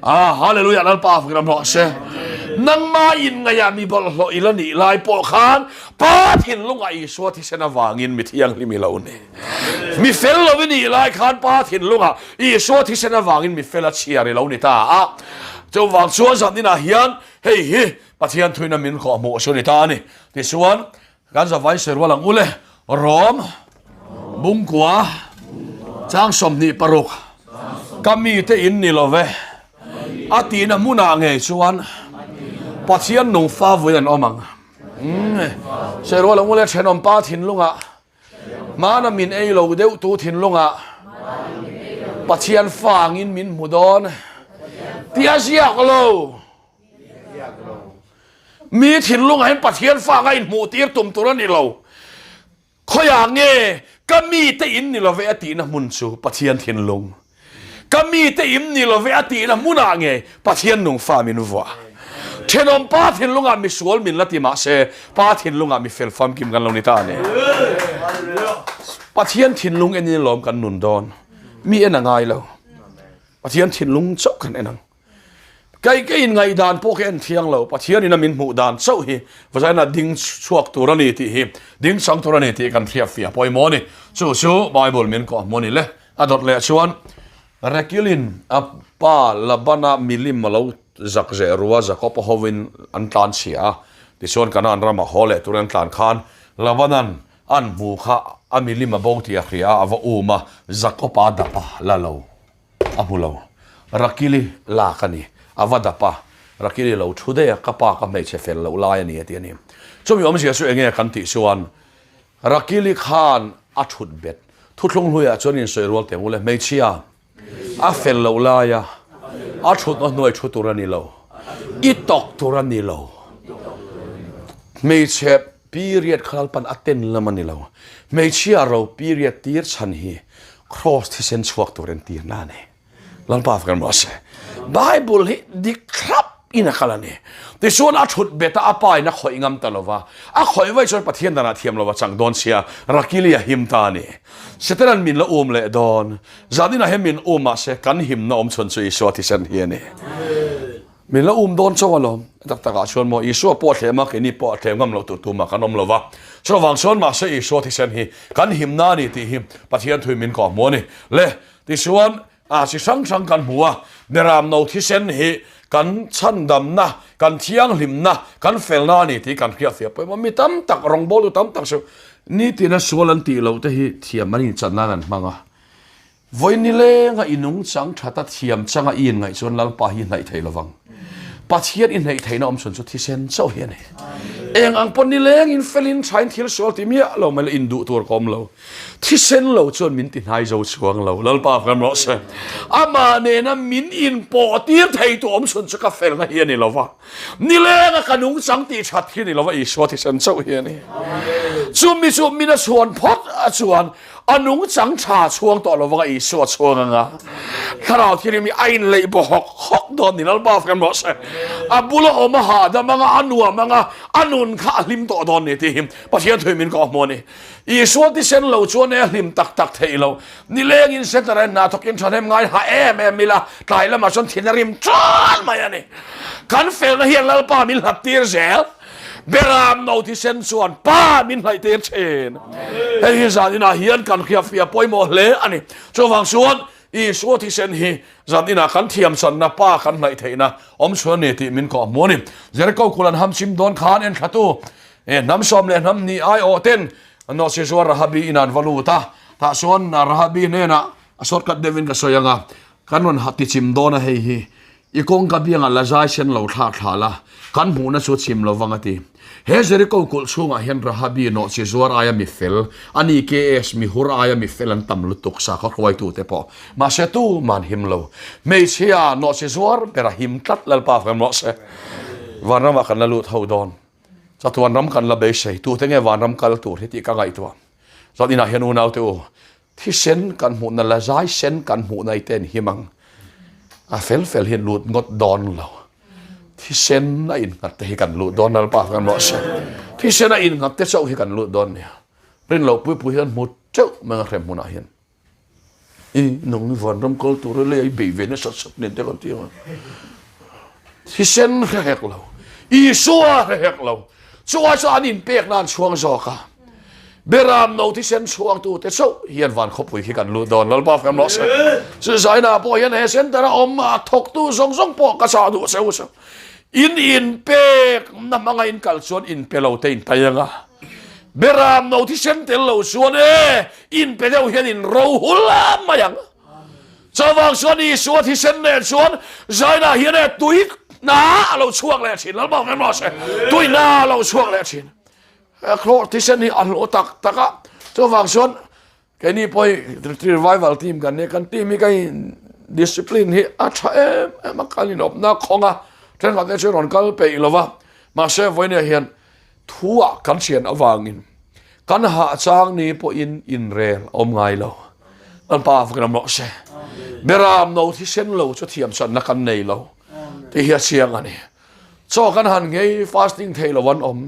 Speaker 1: Ah, hallelujah, Lalpa fakin a hlawh se. Nangma in ngaihah mi bawlhhlawh i la nih lai pawh khan Pa thinlungah Isua thisen avangin mi thianghlim i lo ni. Mi fel lo i nih lai khan Pa thinlungah Isua thisen avangin mi fel a chhiar i lo ni ta a. Chuvang chuan zan inah hian hei hi Pathian thuina min khawh hmuh chu ni ta a ni. Tichuan, Kan zavai sawi rual ang u le. Rom Bungkua chang 26 Ka mite in ni lo ve a tihna hmunah ngei chuan Pathian nung fa vui an awm ang. Sawi rual ang u le thenawm pa thinlungah hmana min ei lo deuh tu thinlungah Pathian fa angin min hmu dawn tih a ziak lo. Mi thinlungah hian Pathian fang a inhmuh tir tum tur a ni lo. Khawiah nge ka mite in ni love a tihna hmun chu Pathian thinlung. Ka mite in ni love a tihna hmunah nge Pathian nung fa min vuah. Thenawm pa thinlungah misual min la ti mah se pa thinlungah mi fel famkim kan lo ni ta a ni. Pathian thinlung enin lawm kan nun dawn. Mi en a ngai lo. Pathian thinlung chauh kan en ang. Kei ka inngaih dan pawh ka en thiang lo, Pathian in a min hmuh dan chauh hi vazaina ding chhuak tur a ni tih hi, ding chang tur a ni tih kan hriat fiah pawimawh a ni. Chu chu Bible min kawh hmu a ni le. A dawt leh chuan Rakilin a pa Labana milim a lo zak zeh ru a, Jakob a hovin an tlan chhia a, tichuan Kanaan ramah haw leh turin an tlan khan Labanan an hmu kha a milim a bo tih a hria a, a va um a, Jakob a dap a la lo. A hmu lo. Rakili lak a ni. A va dap a. Rakili lo thu daih a, ka pa ka hmeichhe fel loh lai a ni a ti a ni. Chumi awmzia chu enge kan tih chuan Rakili khan a thut bet. Thuthlung hluiah chuan insawi rual teh ngul e, hmeichhia a fel loh lai a, a thutna hnuai thu tur a ni lo. I tawk tur a ni lo. Hmeichhe period kha Lalpan a ten lam a ni lo. Hmeichhia ro period tir chhan hi Kraws thisen chhuak tur entirna a ni. Lalpa fak rawh se. Bible hi dik thlap in a kal a ni. Tichuan a thut bet a, a pa in a khawih ngam ta lova. A khawih vaih chuan Pathian danah thiam lova chang dawn sia, Rakili a him ta a ni. Setanan min la um leh dawn. Zaninah hian min um mahse kan himna awm chhun chu Isua thisen hi a ni. Min la um dawn chauh alawm. Tak takah chuan maw Isua pawh a thlem a, keini pawh a thlem ngam loh tur tumah kan awm lo va. Chuvang chuan mahse Isua thisen hi kan himna a ni tih hi Pathian thui min kawh hmu a ni. Le, tichuan a chi hrang hrang kan hmu a, Beramno thisen hi kan chhandamna, kan thianghlimna, kan felna a ni tih kan hriatfiah pawimawh. Mi tam tak, rawngbawltu tam tak chu nitina sual an tih loh te hi thiam an inchan nan an hmang a. Vawi nilenga i nungchang that a thiam changa i inngaih chuan Lalpa hi i hnaih thei lovang. Pathian i hnaih theihna awm chhun chu thisen chauh hi a ni. Eng ang pawh nilengin felin thain thil sual ti miah lo mai la induh tur ka awm lo. Thisen lo chuan min ti hnai zo chuang lo. Lalpa kan rawh se. Amah nena min inpawh tir thei tu awm chhun chu ka felna hi a ni lova. Nilenga ka nungchang tih that hi a ni lova Isua thisen chauh hi a ni. Chumi chu min a chhuan phawt a chuan A nungchang tha chhuang tawh lo vanga Isua chhuang anga Thlarau Thianghlim hi a inleih baw hawk hawk dawn ni Lalpa fak rawh se. A bula awm a hahdam anga a nuam anga a nun kha a hlim tawh dawn ni tih hi Pathian thui min kawh hmu a ni. Isua tisen lo chuan e a hlim tak tak theih lo. Nilengin Setara hna thawkin thahnem ngai ha em em ila tlai lamah chuan thin a rim tan mai a ni. Kan felna hian Lalpa min hlat tir zel. Beram no thisen chuan pa min hnaih tir thin. Hei hi zan inah hian kan hriatfiah pawimawh hle a ni. Chuvang chuan Isua thisen hi zan inah kan thiamchanna pa kan hnaih theihna awm chhun a ni tih min kawh hmu a ni. Jericho kul an ham chim dawn khan enthlatu hnam sawm leh hnam hnih aiawh ten nawhchi zuar Rahabi in an va lut a. Tah chuan Rahabi hnenah a shortcut deuhin ka sawi ang a, kan rawn ti chim dawn a hei hi. I kawngka biangah la zai sen lo thlak thla la, kan hmuhna chu chim lo vang a ti. He Jeriko kulh chhungah hian Rahabi nawhchi zuar aia mi fel, a ni KS mi hur aia mi fel an tam lutuk sakhaw hruaitute pawh. Mahse tuman him lo. Hmeichhia nawhchi zuar ber a him tlat Lalpa fem rawh se. Vanramah kan la lut ho dawn. Chatuan ram kan la beisei, tute nge vanram kal tur hi tih ka ngaihtuah. Chuan inah hian unaute u, thisen kan hmuhna la zai sen kan hmuhna i te an him ang. A fel fel hian lut ngawt dawn lo. Thisen a innghat te hi kan lut dawn Lalpa kan rawh se. Thisen a innghat te chauh hi kan lut dawn nia. Rin loh pui pui hian hmu teuh mai a hrem hmunah hian. I nang ni vanram kal tur a lei bei ve nasa sat nen te kan ti ang. Thisen hre hek lo. Isua hre hek lo. Chu ai chu an inpek nan chhuang zawk a. Beram no thisen chhuang tu te chauh hian van khawpui khi kan lut dawn Lalpa fam rawh se. Chu zaina pawh hian he center a awm a thawk tu zawng zawng pawh ka chah duh cheu chu. In inpek na hmanga in kal chuan in pe lo te in tai anga. Beram no thisen tel lo chuan e in pe deuh hian in ro hul mai ang. Chuvang chuan Isua thisen nen chuan zaina hian e tui na a lo chhuak leh thin Lalpa fam rawh se. Tui na a lo chhuak leh thin. Hlawh thisen hi a hlawh tak tak a, chuvang chuan keini pawh hi revival team kan nia, kan team hi ka in discipline hi a tha em em a, kan inawpna khawng a, thenkhat te chu rawn kal peih lo va, mahse vawinia hian thu ah kan hriat avangin kan hah chang ni pawhin inrel a awm ngai lo. Lalpa fak ram rawh se. Beram no thisen lo chu thiam channa kan nei lo tih hi a chiang a ni. Chaw kan han nghei fasting thei lo an awm.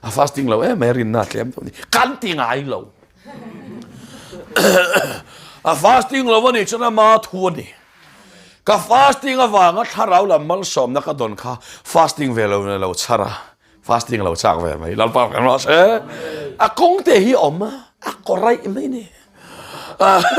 Speaker 1: A fasting lo em mai rinna tlem deuh ni. Kan ti ngai lo. A fasting lo a nih chuan ama thu a ni. Ka fasting avanga thlarau lam malsawmna ka dawn kha fasting ve lo lo chhar a. Fasting lo chak ve mai. Lalpa kan rawh se. A kawng te hi awm a, a kaw raih mai ni.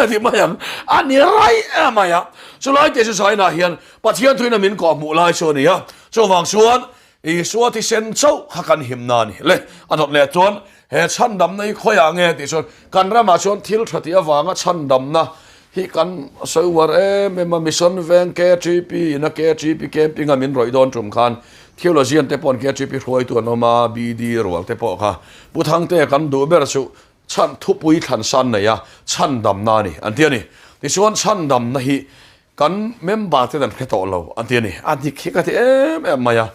Speaker 1: Ti mai ang. A ni raih em mai a. Chulai te chu China hian Pathian thuin a min kawh hmuh lai chu a ni a. Chuvang chuan Isua thisen chauh kha kan him na a ni. Le, a dawt leh chuan he chhandamna hi khawiah nge tih chuan kan ramah chuan thil tha tih avanga chhandamna hi kan sawi uar em em a, Mission Veng KTP ina KTP camping a min rawih dawn tum khan Theologian te pawh an KTP hruaitu an awm a, BD rual te pawh kha Pu Thangtea kan duh ber chu chhan thupui thlan san nei a chhandamna a ni an ti a ni. Tichuan chhandamna hi Kan member ten an hre tawh lo an ti a ni. A dik hi ka ti em em mai a.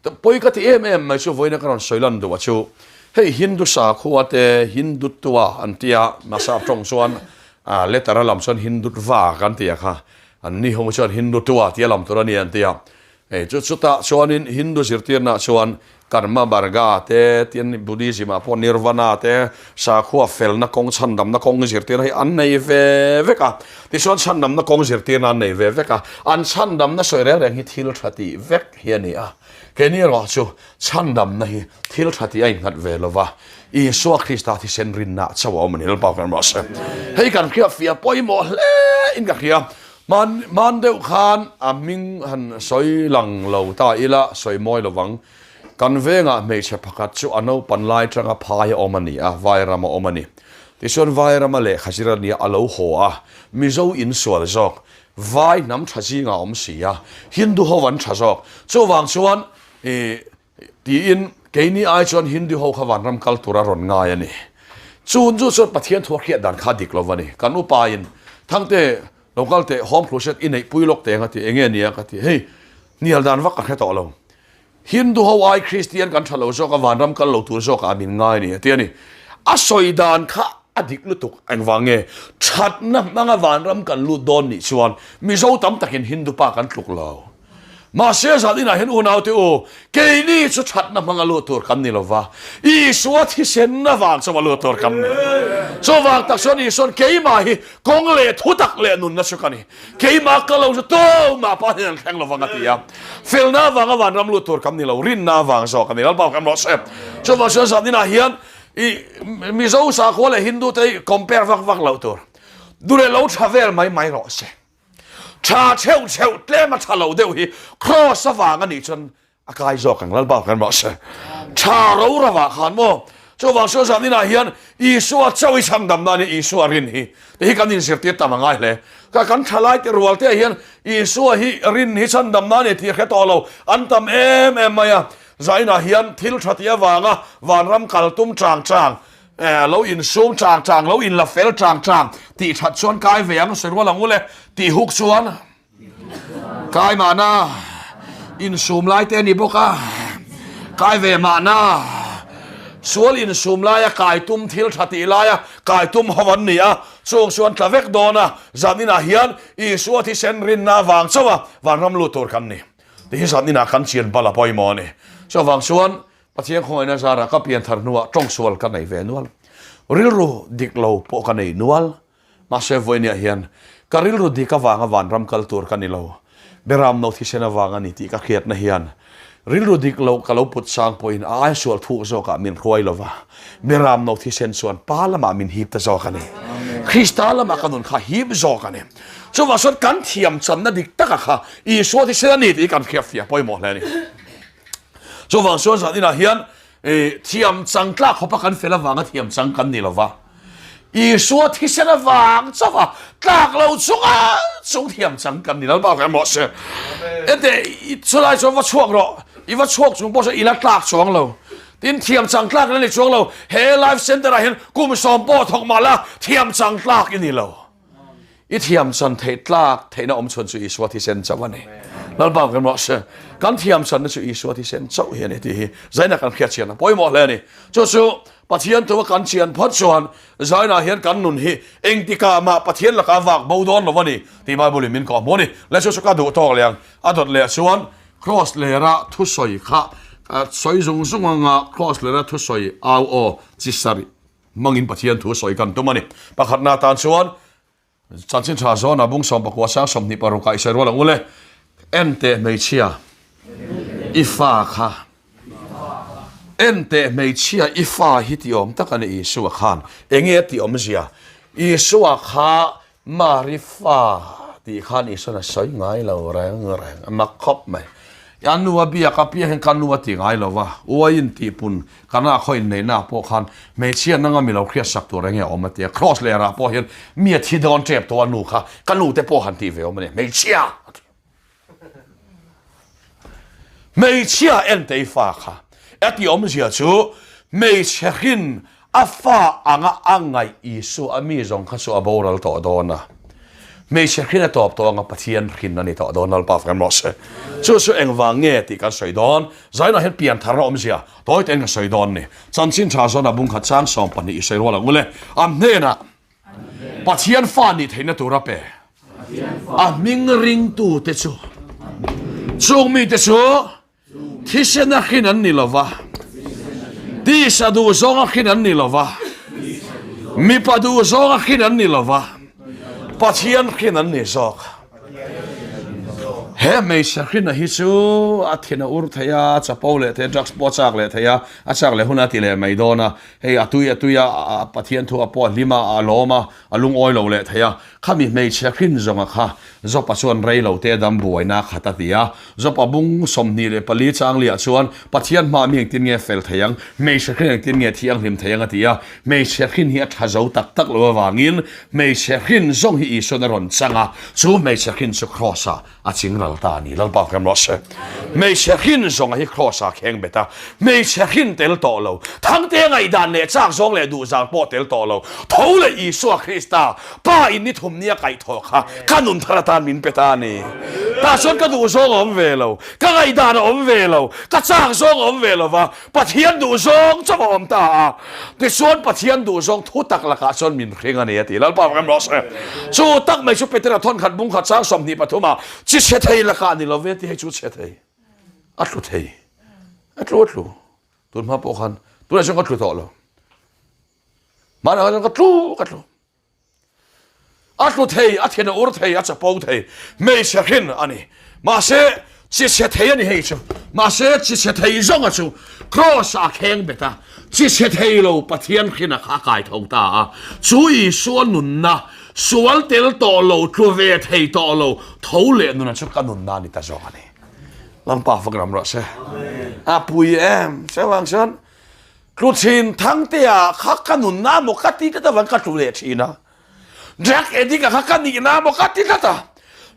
Speaker 1: Pawi ka ti em em mai chu vawiina ka rawn sawi lan duh a chu hei Hindu sakhua te Hindutva an tia Masa tawng chuan letter a lam chuan Hindutva kan ti a kha an ni ho chuan Hindutva tia lam tur a ni an ti a. Hei chu chutah chuanin Hindu zirtirnaah chuan Karma Marga te, tin Buddhism ah pawh Nirvana te, sakhua felna kawng chhandamna kawng zirtirna hi an nei ve vek a. Tichuan chhandamna kawng zirtirna an nei ve vek a. An chhandamna sawi reng reng hi thil tha tih vek hi a ni a. Keini erawh chu chhandamna hi thil tha tih a innghat ve lo va, Isua Krista thisen rinna chauh a awm a ni. Lalpa kan rawh se. Hei kan hriatfiah pawimawh hle in ka hria. Hman hman deuh khan a hming han sawi lang lo ta ila, sawi mawi lo vang. Kan vengah hmeichhe pakhat chu a naupan lai tanga phai a awm a ni a, Vairam a awm a ni. Tichuan Vairama lehkha zir a nia a lo haw a, Mizo insual zawk, Vai hnam tha zingah a awm si a, Hindu ho an tha zawk. Chuvang chuan ih Tiin keini ai chuan Hindu ho kha vanram kal tur a rawn ngai a ni. Chun chu chuan Pathian thu a hriat dan kha dik lo va ni. Kan upa in, Thangte, lo kal teh, home crusade i neih pui lawk teng a ti, enge nia ka ti, hei, hnial dan vak ka hre tawh lo. Hindu ho ai Kristian kan tha lo zawk a, vanram kal lo tur zawkah min ngai a ni a ti a ni. A sawi dan kha a dik lutuk engvang nge? Thatna hmanga vanram kan lut dawn nih chuan Mizo tam takin Hindu pa kan tluk lo. Mahse zan inah hian unaute u, keini chu thatna hmanga lut tur kan ni lova, Isua thisenna vang chuan lut tur kan ni. Chuvang tak chuan Isuan keimah hi kawng leh thutak leh nunna chu ka ni. Keimah ka lo chu tumah pa hian an thleng lovang a ti a. Felna avanga vanram lut tur kan ni lo, rinna avang zawk a ni. Lalpa kan rawh se. Chuvang chuan zan inah hian i Mizo sakhua leh Hindu te hi compare vak vak loh tur. Duh leh lo tha vel mai mai rawh se. Tha chheuh chheuh tlem a tha lo deuh hi cross avang a nih chuan a kai zawk ang Lalpa kan rawh se. Tha ro ravah khan maw chuvang chuan zan inah hian Isua chauh i chhandamna a ni Isua rin hi te hi kan inzirtir tam a ngai hle. Ka kan thalai te rual te ah hian Isua hi rin hi chhandamna a ni tih a hre tawh lo an tam em em mai a. Zan inah hian thil tha tih avanga vanram kal tum chang chang Eh, lo insum chang chang, lo inla fel chang chang, tih that chuan kai ve ang, sawi rual ang u le, tih huk chuan kai mahna insum lai te a ni bawk a. Kai ve mahna. Sual insum laia kai tum thil tha tih laia kai tum ho an ni a, chung chu an tla vek dawn a, zaninah hian Isua thisen rinna avang chauh a vanram lut tur kan ni. Ti hi zaninah kan chian bal a pawimawh a ni. Chuvang chuan Pathian khawngaihna zarah ka pian thar hnuah tawngsual ka nei ve nual. Rilru dik lo pawh ka nei nual. Mahse vawiiniah hian ka rilru dik avanga vanram kal tur ka ni lo. Beram no thisen avang a ni tih ka hriatna hian rilru dik lo ka lo put sang pawhin a aisual thuk zawkah min hruai lo va, Beram no thisen chuan Pa lamah min hip ta zawk a ni. Krista lamah ka nun kha hip zawk a ni. Chuvang chuan kan thiam channa dik taka kha Isua thisen a ni tih kan hriatfiah pawimawh hle a ni. Chuvang chuan zan inah hian thiam chang tlak khawpa kan fel avanga thiam chang kan ni lova, Isua thisen avang chauha tlak lo chunga chung thiam chang kan ni Lalpa ka emaw se. Ente chulai chuan va chhuak rawh, i va chhuak chung pawh chuan i la tlak chuang lo. Tin thiam chang tlak la ni chuang lo, he life center ah hian kum sawm pawh thawk mah la thiam chang tlak i ni lo. I thiam chan theih tlak theihna awm chhun chu Isua thisen chauh a ni. Lalpa kan rawh se. Kan thiam channa chu Isua thisen chauh hi a ni tih hi zaina kan hriat chian a pawimawh hle a ni. Chu chu Pathian thu a kan chian phawt chuan zainah hian kan nun hi engtikah mah Pathian lakah vak bo dawn lo a ni tih Bible in min kawh hmu a ni. Le chu chu ka duh tawk leh ang. A dawt leh chuan Kraws lera thusawi kha sawi zung zung anga Kraws lera thusawi au aw chi sarih Hmangin Pathian thu sawi kan tum a ni. Pakhatna atan chuan Chanchin Tha Zawna bung 19 sang 26 ah i sawi rual ang u le. En teh hmeichhia i fa kha. En teh hmeichhia i fa hi ti awm tak a ni Isua khan. Enge a ti awmzia? Isua kha Mari fa tih khan Isuan a sawi ngai lo reng reng, a mak khawp mai. A nu a biak a piang hian ka nu a ti ngai lo va, uaiin tihpun kana khaw inneihna pawh khan hmeichhia nanga mi lo hriat sak tur enge a awm a ti a, Kraws lerah pawh hian mi a thi dawn tep tawh a nu kha ka nu te pawh han tih ve awm a ni, hmeichhia a ti. Hmeichhia entei fa kha a tih awmzia chu hmeichhe hrin a fa anga a ngaih Isua a mi zawng kha chu a boral tawh dawn a. Hmeichhe hrin a tawp tawh anga Pathian hrin a ni tawh dawn Lalpa fak rawh se. Chu chu engvang nge tih kan sawi dawn. Zainah hian piantharna awmzia tawi tein ka sawi dawn ni. Chanchin tha zawn a bungkhat chang 12 i sawi rual ang u le. A hnenah Pathian fa nih theihna tur a pe. A hming ringtute chu chung mite chu thisen a hrin an ni lo va, tisa duh zawng a hrin an ni lo va, mipa duh zawng a hrin an ni lo va, Pathian hrin an ni zawk. He hmeichhe hrinna hi chu a thin a ur thei a, chapo leh thei a, drugs pawh a chak leh thei a, a chak leh hunah a ti leh mai dawn a. Hei a tui a tui a, Pathian thu a pawh a hlim a, a lawm a, a lungawi lo leh thei a. Khami hmeichhe hrin zawnga kha Jopa chuan rei lo te dam buaina khat a ti a. Jopa bung 24 changliah chuan Pathian hma mi engtin nge fel thei ang, hmeichhe hrin engtin nge thianghlim thei ang a ti a. Hmeichhe hrin hi a tha zo tak tak lo avangin hmeichhe hrin zawng hi Isuan a rawn chang a, chu hmeichhe hrin chu Kraws-ah a ching ral ta a ni. Lalpa ka rawh se. Hmeichhe hrin zawnga hi Kraws ah kheng bet a, hmeichhe hrin tel tawh lo, Thangte ngaihdan leh chak zawng leh duh zang pawh tel tawh lo, tho leh Isua Krista, Pa in ni thum nia kaih thawh kha ka nun thar atan min pe ta a ni. Tah chuan ka duh zawng a awm ve lo, ka ngaihdan a awm ve lo, ka chak zawng a awm ve lo va, Pathian duh zawng chauh a awm ta a, tichuan Pathian duh zawng thu tak lakah chuan min hring a ni a ti. Lalpa fak em rawh se. Chu tak mai chu Petera thawn khat bung khat chang 23 ah chi chhe thei lakah ni lo ve ti hei chu chhe thei a tlu thei a tlu a tlu tun hma pawh khan tunah chuan ka tlu tawh lo mahni khan ka tlu ka tlu A tlu thei, a thin a ur thei, a chapo thei, hmeichhe hrin a ni. Mahse, chi chhe thei a ni hei chu. Mahse, chi chhe thei zawnga chu Kraws-ah a kheng bet a, chi chhe thei lo Pathian hrin a kha a kai tho ta a. Chu Isua nunna, sual tel tawh lo, tlu ve thei tawh lo, tho leh nuna chu ka nunna a ni ta zawk a ni. Lalpa fak ram rawh se. A pui em? Chuvang chuan Tlu thin Thangtea kha ka nunna maw ka ti tlat avang ka tlu leh thin a. Drug addict a kha ka nihna maw ka ti tlat a.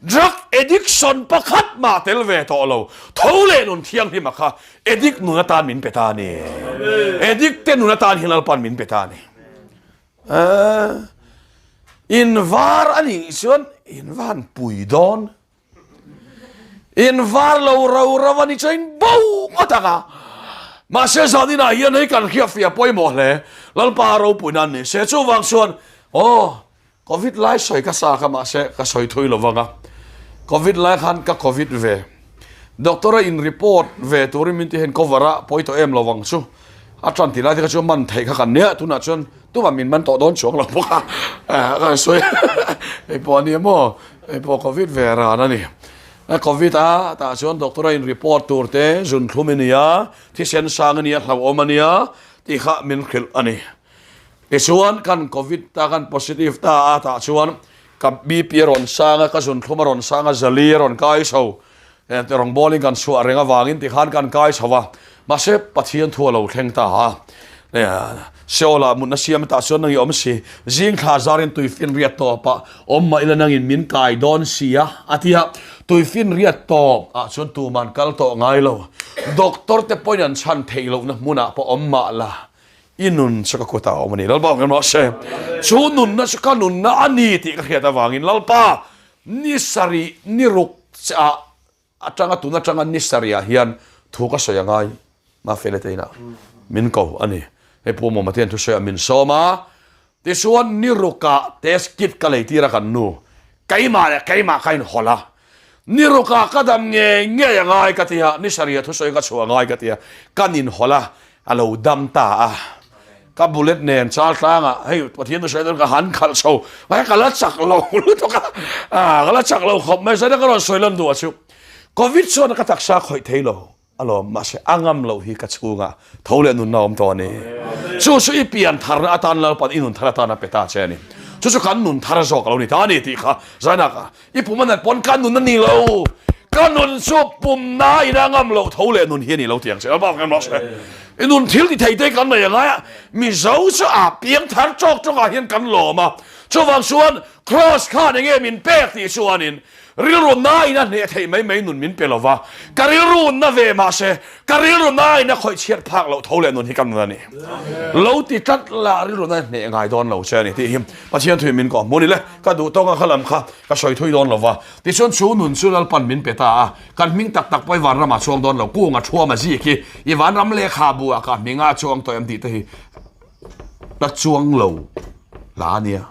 Speaker 1: Drug addiction pakhat mah tel ve tawh lo. Tho leh nun thianghlim a kha addict nun atan min pe ta a ni. Addict te nun atan hian Lalpan min pe ta a ni. In var a nih chuan in va han pui dawn. In var lo ro ro a ni chuan in bo ngawt ang a. Mahse zaninah hian hei kan hriatfiah pawimawh hle. Lalpa ropuina an ni se. Chuvang chuan aw Covid lai sawi ka sa kha mahse ka sawi thui lo vang a. Covid lai khan ka Covid ve. Doctor a in report ve turin min ti hian cover a pawi tawh em lo vang chu. A tan ti lai te kha chu man theih kha kan nia tunah chuan tumah min man tawh dawn chuang lo bawk a. Ka sawi hei pawh a nia maw hei pawh Covid ve ran a ni. Covid a tah chuan doctor a in report tur te zunthlum i nia thisen sang i nia hlauhawm a nia tih kha min hrilh a ni. Tichuan kan Covid ta kan positive ta a tah chuan ka BP a rawn sang a, ka zunthlum a rawn sang a, zali a rawn kai chho. Rawngbawlin kan chhuah reng avangin tikhan kan kai chho a, mahse Pathian thu a lo thleng ta a. Seolah mutna siam tah chuan nang i awm si, zing thla zarin tuifinriat tawpah awm mah ila nangin min kai dawn si a, a ti a. Tuifinriat tawp ah chuan tuman kal tawh ngai lo. Doctor te pawhin an chhan theih lohna hmunah pawh awm mah la, i nun chu ka kutah a awm a ni. Lalpa awm rawh se. Chu nunna chu ka nunna a ni tih ka hriat avangin Lalpa ni sarih ni ruk ah Atanga tun atanga ni sarihah hian thu ka sawi a ngai, Mafele te inah min ko a ni. Hei Pu Mawma te hian thusawiah min sawm a, tichuan ni rukah test kit ka lei tir a kan nu, keimah leh keimah ka inhawlh a, ni rukah ka dam ngei ngei a ngai ka ti a, ni sarihah thusawi ka chhuah a ngai ka ti a, kan inhawlh a, a lo dam ta a. Ka bullet nen chal tlangah hei Pathian thusawi dawn ka han khalh chho, mahse ka la chak lo lutuk a, ka la chak lo khawp mai, zaina ka rawn sawi lan duh a chu Covid chuan ka taksa khawih thei lo alawm, mahse a ngam loh hi ka chhungah tho leh nunna awm tawh a ni. Chu chu i pian tharna atan Lalpan i nun thar atan a pe ta che a ni. Chu chu kan nun thar zawk a lo ni ta a ni tih kha zaina ka I pum a nat pawn ka nun a ni lo. Ka nun chu pum na in a ngam loh tho leh nun hi a ni lo ti ang che. Lalpa kan rawh se. I nun thil ti thei te kan nei a ngai a. Mizo chu a piang thar tawk tawk ah hian kan lawm a. Chuvang chuan Cross khan enge min pek tih chuanin rilru na in a hneh theih mai mai nun min pe lo va. Ka rilru na ve mahse Ka rilru nain a khawih chhiat phak loh tho leh nun hi ka nun a ni. Lo ti tlat la rilru na hneh ngai dawn lo che a ni tih hi Pathian thui min kawh hmu ni le. Ka duh tawng a kha lam kha ka sawi thui dawn lo va. Tichuan chu nun chu Lalpan min pe ta a, kan hming tak tak pawh i vanram ah chuang dawn lo. Kung a thuam a zik hi i vanram lehkhabu ah ka hming ah chuang tawh em tih te hi la chuang lo la a nia.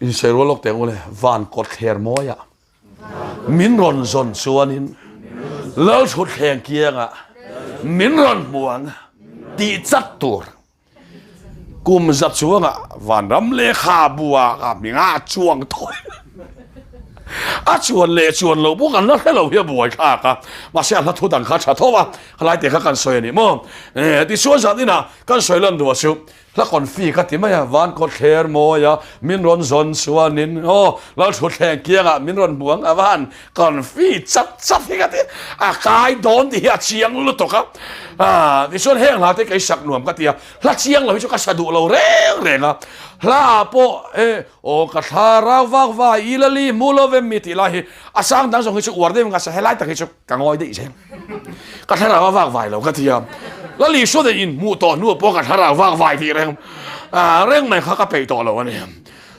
Speaker 1: Insawi rual lawk teh ang u le, van kawt thler mawi ah. Min rawn zawn chuanin Lalthutthleng kiangah min rawn hmu ang tih chat tur kum za chuangah vanram lehkhabu ah ka hming a chuang tawh a chuan leh chuan loh pawh kan la hre lo hi a buai thlak a mahse a hla thu dang kha a tha tho a helai te kha kan sawi a ni maw tichuan zan inah kan sawi lan duh a chu Hla confi ka ti mai a, van kawt thler mawi a, min rawn zawn chuanin aw Lalthutthleng kiangah min rawn hmu ang a van confi chat chat hi ka ti a, kai dawn tih hi a chiang lutuk a, ah tichuan heng hla te kei sak nuam ka ti a, hla chiang lo hi chu ka sa duh lo reng reng a, hla ah pawh e aw ka thla rau vak vai i la li hmu lo vem mi tih lai hi a sang dang zawng hi chu uar deuh in ka sa helai tak hi chu ka ngawi daih zel. Ka thlarau a vak vai lo ka ti a, Lali Suan in inhmuh tawh hnu pawh ka thlarau vak vai tih reng reng mai kha ka peih tawh lo a ni.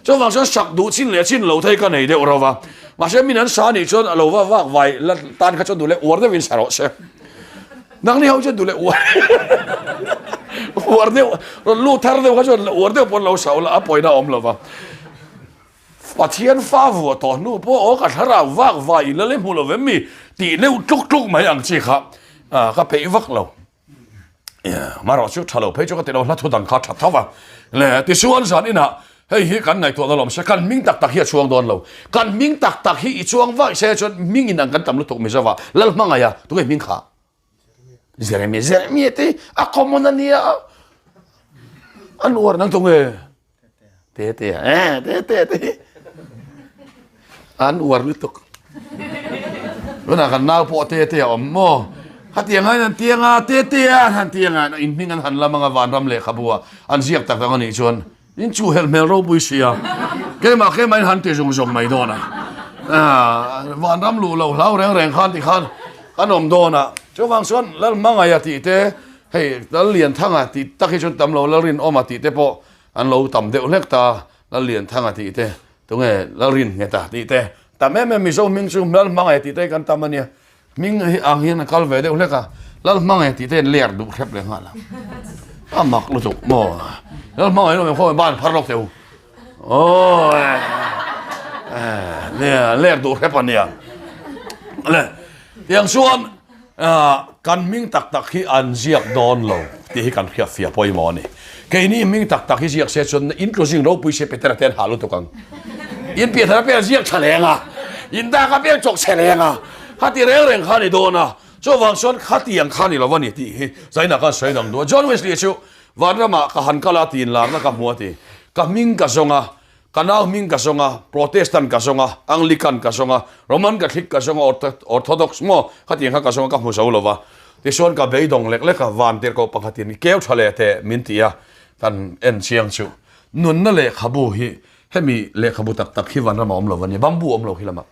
Speaker 1: Chuvang chuan sak duh chin leh chin lo thei ka nei deuh rova, mahse min an sa nih chuan a lo va vak vai la tan kha chuan duh leh uar deuhin sa rawh se. Nangni ho chuan duh leh uar uar deuh rawn lut thar deuh kha chuan uar deuh pawn lo sa ula a pawina a awm lova. Pathian fa vuah tawh hnu pawh aw ka thlarau vak vai in la le hmu lo vem mi tih deuh tluk tluk mai ang chi kha ka peih vak lo. Marawh chu tha lo phei chu ka ti lo hla thu dang kha tha tho va. Le tichuan zan inah hei hi kan ngaihtuah na lawm se kan hming tak tak hi a chuang dawn lo. Kan hming tak tak hi i chuang vaih se chuan hming inang kan tam lutuk Mizoa Lalhmangaih a tunge hming kha? Jeremia Jeremia te a common a nia an uar nang tunge? Te te eh te te te an uar lutuk tuna kan nau pawh te te a awm maw khatiang hian an tiang a te te a an han tiang a in hming an han lam anga vanram lehkhabu a an ziak tak ang a nih chuan in chu helh hmel ropui sia keimah keimah in han ti zung zung mai dawn a vanram luh loh hlau reng reng khan tikhan kan awm dawn a chuvang chuan Lalhmangaih a tih te Hei Lallianthanga tih tak hi chuan tam lo, Lalrinawma tih te pawh an lo tam deuh hlek ta, Lallianthanga tih te, tunge Lalrinngeta tih te, tam em em Mizo hming chu Lalhmangaih tih te hi kan tam a nia. Hming hi ang hian a kal ve deuh hlek a, Lalhmangaih tih te hian ler duh hrep leh nghal a. A mak lutuk maw. Lalhmangaih lo khaw ban phar lawk teh u. Aw nia ler duh hrep a nia. Le tiang chuan kan hming tak tak hi an ziak dawn lo tih hi kan hriat fiah pawimawh a ni. Keini hming tak tak hi ziak se chuan in tluzing ropui se Petera te an hah lutuk ang. In pian thar apiang ziak tha leng a, in dak apiang chawk chhe leng a, khati reng reng kha a ni dawn a, chuvang chuan khatiang kha a ni lo a ni tih hi zainah khan sawi dang duh a. John Wesley chu Vanramah ka han kal a tiin larna ka hmu a ti. Ka hming ka zawng a, ka nau hming ka zawng a, Protestant ka zawng a, Anglican ka zawng a, Roman Catholic ka zawng a, Orthodox maw khatiang kha ka zawng a ka hmu zo lo va. Tichuan ka beidawng lek lek a, van tirhkoh pakhatin keu tha leh teh min ti a, kan en chiang chu. Nunna lehkhabu hi hemi lehkhabu tak tak hi vanram a awm lo a nia, bamboo awm lo khi lamah.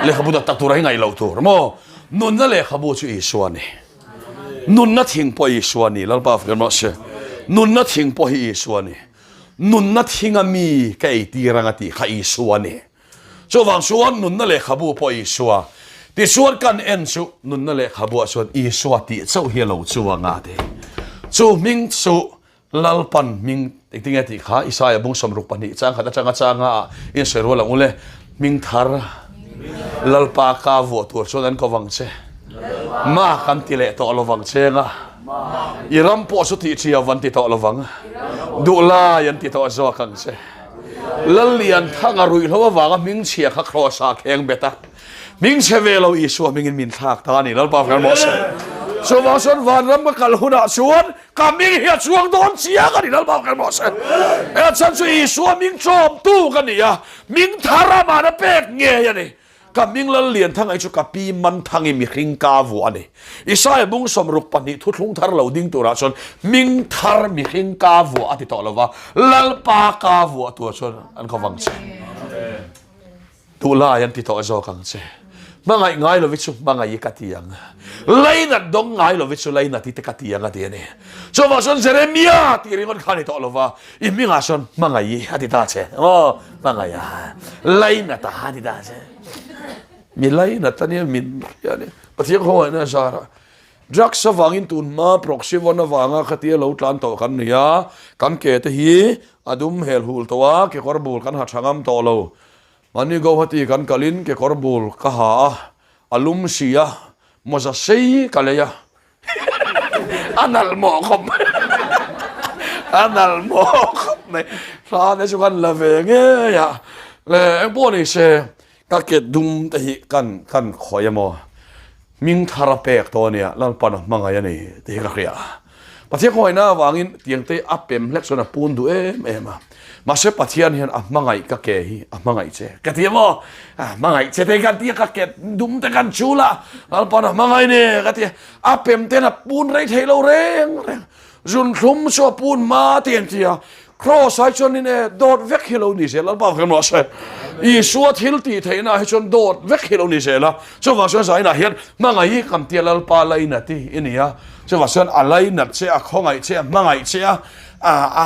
Speaker 1: Lehkhabu tak tak tura hi ngaih loh tur maw? Nunna lehkhabu chu Isua a ni. Nunna thing pawh Isua a ni, Lalpa fak rawh se. Nunna thing pawh hi Isua a ni. Nunna thinga mi ka eitir anga tih kha Isua a ni. Chuvang chuan nunna lehkhabu pawh Isua. Tichuan kan en chu nunna lehkhabuah chuan Isua tih chauh hi a lo chuang a ti. Chu hming chu Lalpan hming engtin nge tih kha Isaia bung 62 chang khat atanga changa ah insawi rual ang ule. Hming thar Lalpa ka vuah tur chuan an ko vang che. Ma kan ti leh tawh lovang chenga. I ram pawh chu tih ṭhiau an ti tawh lovang. Duhlai an ti tawh zawk ang che. Lallianthanga ruihhlo avanga hmingchhia kha Kraws ah kheng bet a, hmingchhe ve lo Isua hmingin min thlak ta a ni, Lalpa hmel mawh se. Chuvang chuan vanram ka kal hunah chuan ka hming hi a chuang dawn chiang a ni, Lalpa hmel mawh se. He chhan chu Isua hming chawmtu ka ni a, hming thar amah na pek ngei a ni. Ka hming Lallianthanga hi chu ka pi Manthangi mihring ka vuah a ni. Isaia bung 62 thuthlung thar lo ding turah chuan hming thar mihring ka vuah a ti tawh lo va, Lalpa ka vuah tur chuan an khaw vang che. Duhlai an ti tawh zawk ang che. Hmangaih ngai lovi chu hmangaih i ka ti ang. Lainat dawng ngai lovi chu lainat i te ka ti ang a ti a ni. Chuvang chuan Jeremia tih ringawt kha a ni tawh lo va, i hmingah chuan hmangaih i a ti ta che. Aw, hmangaih a, lainat a a ti ta che. Mi lainat a nia, min hria a ni. Pathian khawngaihna a zar a. Drugs avangin tun hma Proxyvon avanga khatia lo tlan tawh kan ni a, kan ke te hi a dum hel hul tawh a, kekawr bul kan ha tha ngam tawh lo. Mahni Guwahati kan kalin kekawr bul ka ha a, a lum si a, mawza sei ka lei a. A nalh mawh khawp mai. A nalh mawh khawp mai. Hla te chu kan la ve ngei a. Le engpawh ni se ka ke dum te hi kan kan khawi emaw hming thar a pek tawh ania Lalpan a hmangaih a ni tih hi ka hria. Pathian khawngaihna avangin tiang te a pem hlek chuan a pun duh em em a. Mahse Pathian hian a hmangaih ka ke hi a hmangaih che ka ti emaw a hmangaih che te kan ti a ka ke dum te kan chul a Lalpan a hmangaih ni ka ti a a pem ten a pun rei thei lo reng reng zunthlum chu a pun hma ti an ti a Kraws ai chuan in e dawt vek hi lo ni zel Lalpa vek emaw se Isua thil tih theihna hi chuan dawt vek hi lo ni zel a chuvang chuan zainah hian hmangaih hi kan tia Lalpa lainat hi i ni a chuvang chuan a lainat che a khawngaih che a hmangaih che a a a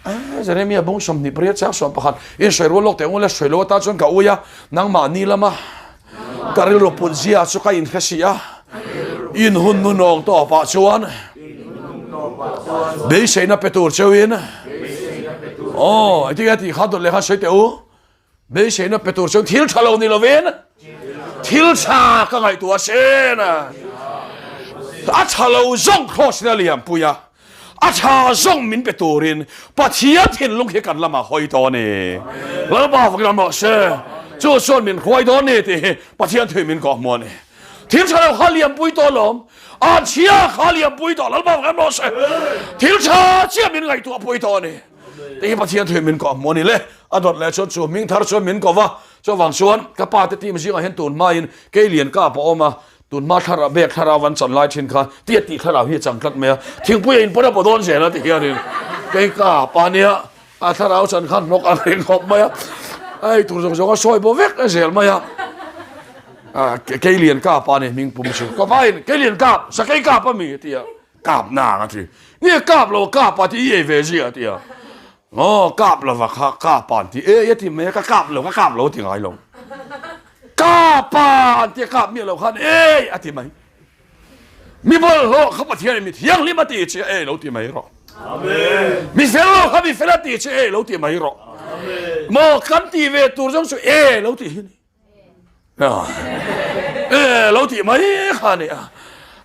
Speaker 1: a Jeremia bung 28 chang 11 in sawi rual lawk teh ule sawi lo atan chuan ka ui a nangmah ni lama ka rilru put zia chu ka inhre si a in hun nu nawng tawpah chuan beiseina pe tur cheuin aw engtin nge tih kha dawt leh khan sawi teh u Beiseina pe tur chuan thil tha lo ni lovin thil tha ka ngaihtuah sin a. A tha lo zawng Kraws in a liam pui a, a tha zawng min pe turin Pathian thinlung hi kan lamah hawi tawh a ni. Lalpa fak lam rawh se. Chu chuan min hruai dawn ni tih hi Pathian thui min kawhhmuh a ni. Thil tha lo kha liam pui tawh alawm. A chhia kha liam pui tawh Lalpa fak lam rawh se. Thil tha chiah min ngaihtuah pui tawh a ni. Tih hi Pathian thuin min kawh hmuh a ni le. A dawt leh chuan chu hming thar chuan min kawh va, chuvang chuan ka pa te team zingah hian tun hmain kei lian kap a awm a, tun hma thlarau bek thlarau an chan lai thin kha tia tih thlarau hi a chang tlat mai a, thingpui a inpawn a paw dawn zel a ti hianin kei kap a nia, a thlarau chan khan hnawk a reng khawp mai a, a ei tur zawng zawng a sawi baw vek zel mai a, kei lian kap a ni hming pum chu, ka pain kei lian kap, sakei kap a mi a ti a. Kap nang a ti. Nge kap lo kap a ti i ei ve zia a ti a. Aw kap lova kha kap a an ti. E a ti mai a ka kap lo ka kap lo a ti ngai lo. Kapa an tia kap miah lo khan ei a ti mai. Mi bawlhhlawh kha Pathian in mi thianghlim a ti che ei lo ti mai rawh. Mi fel lo kha mi fel a ti che ei lo ti mai rawh. Maw kan ti ve tur zawng chu e lo ti hi ni. E lo ti mai kha ni a.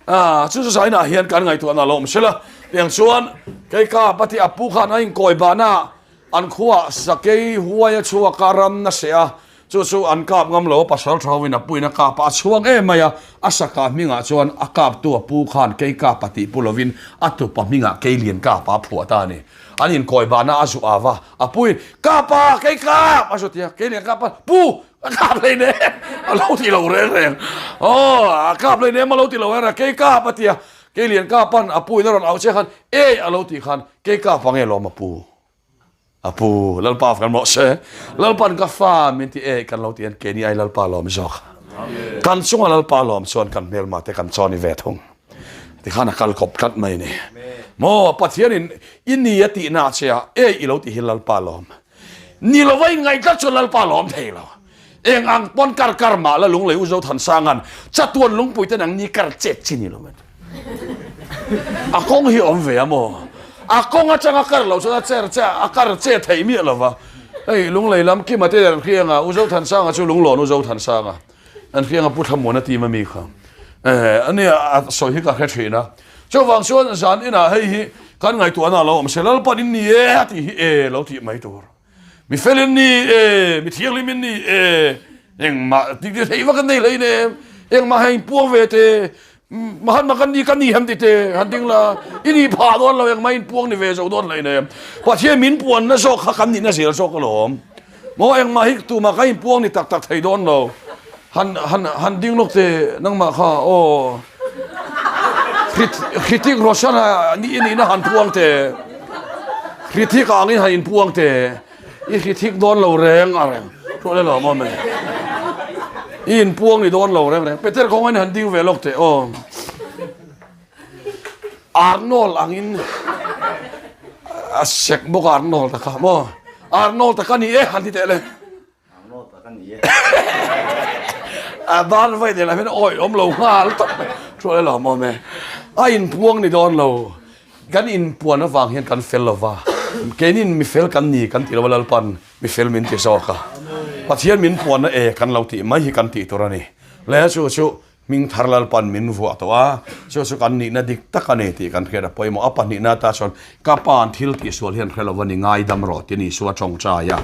Speaker 1: A chu chu zainah hian kan ngaihtuahna lo awm sela. Tiang chuan kei ka pati a pu khan a inkawi bahna An khuaah sakei huai a chhuak a, ram na seh a, chu chu an kap ngam lo a, pasal tha hoin a puin a kap a, a chhuak em mai a, a saka hmingah chuan a kaptu a pu khan kei kap a tih pu lovin a tupa hmingah kei lian kap a phuah ta a ni. An inkawi bahna a zu av a, a puin, Kap a, kei kap! a zu ti a, kei lian kap a, Pu! A kap hlei nem! A lo ti lo reng reng. Aw, a kap hlei nem a lo ti lo reng reng, kei kap a ti a, kei lian kapan a puin a rawn auh chiah khan, Ei! a lo tih khan, Kei kap ang e lawm a pu. A pu, Lalpa kan mawh se. Lalpan ka fa min ti e kan lo ti an keini ai Lalpa lawm zawk. Kan chunga Lalpa lawm chuan kan hmelma te kan chaw ni ve thung. Ti khan a kal kawp tlat mai ni. Maw Pathian in i ni a tih na che a e i lo ti hi Lalpa lawm. Ni lova in ngaih tlat chuan Lalpa lawm thei lo. Eng ang pawn kar kar mah la lunglei u zo than sangan chatuan lungpui te nang ni kar chet chi ni lo men. A kawng hi awm ve a maw? A kawng atanga kar lo chuan a cher che a kar che thei miah lo va. Hei lunglei lam Kima te an hrianga u Zothansanga chu lunglawn u Zothansanga an hrianga Pu Thlamuana team a mi kha. Eh ania a sawi hi ka hre thin a. Chuvang chuan zan inah hei hi kan ngaihtuahna a lo awm se Lalpan in ni e a tih hi e lo tih mai tur. Mi fel in ni e, mi thianghlim in ni e, engmah ti ti thei vak an nei hlei nem, engmah hei puang ve te, mahan ma kan ni kan ni hem ti te, han ding la, i ni phah dawn lo engmah in puang ni ve zo dawn hlei nem. Pathian min puanna zawk kha kan nihna zel zawk alawm. Maw engmah hi tumah ka in puang ni tak tak thei dawn lo. Han han han ding lawk te nangmah kha aw. Hrithik Roshan-a ni i nihna han puang te, Hrithik angin han inpuang te, i hrithik dawn lo reng a reng. Hruai le lo maw me. I inpuang ni dawn lo reng reng. Peter kawngin han ding ve lawk te aw. Arnold angin a sek bawk Arnold ta kha maw. Arnold ta ka ni e han ti teh le. A ban vai nen ah hian awi awm lo nghal tawp mai. Thu le lo maw me. A inpuang ni dawn lo. Kan inpuan avang hian kan fel lo va. Keinin mi fel kan ni kan ti lo a Lalpan mi fel min ti zawk a. Pathian min puanna e kan lo tih mai hi kan tih tur a ni. Le chu chu Hming thar Lalpan min vuah tawh a, chu chu kan nihna dik tak a ni tih kan hriat a pawimawh. A pahnihna ata chuan ka pa an thil tihsual hian hre lo a ni, ngaidam rawh ti ni Isua tawngtai a.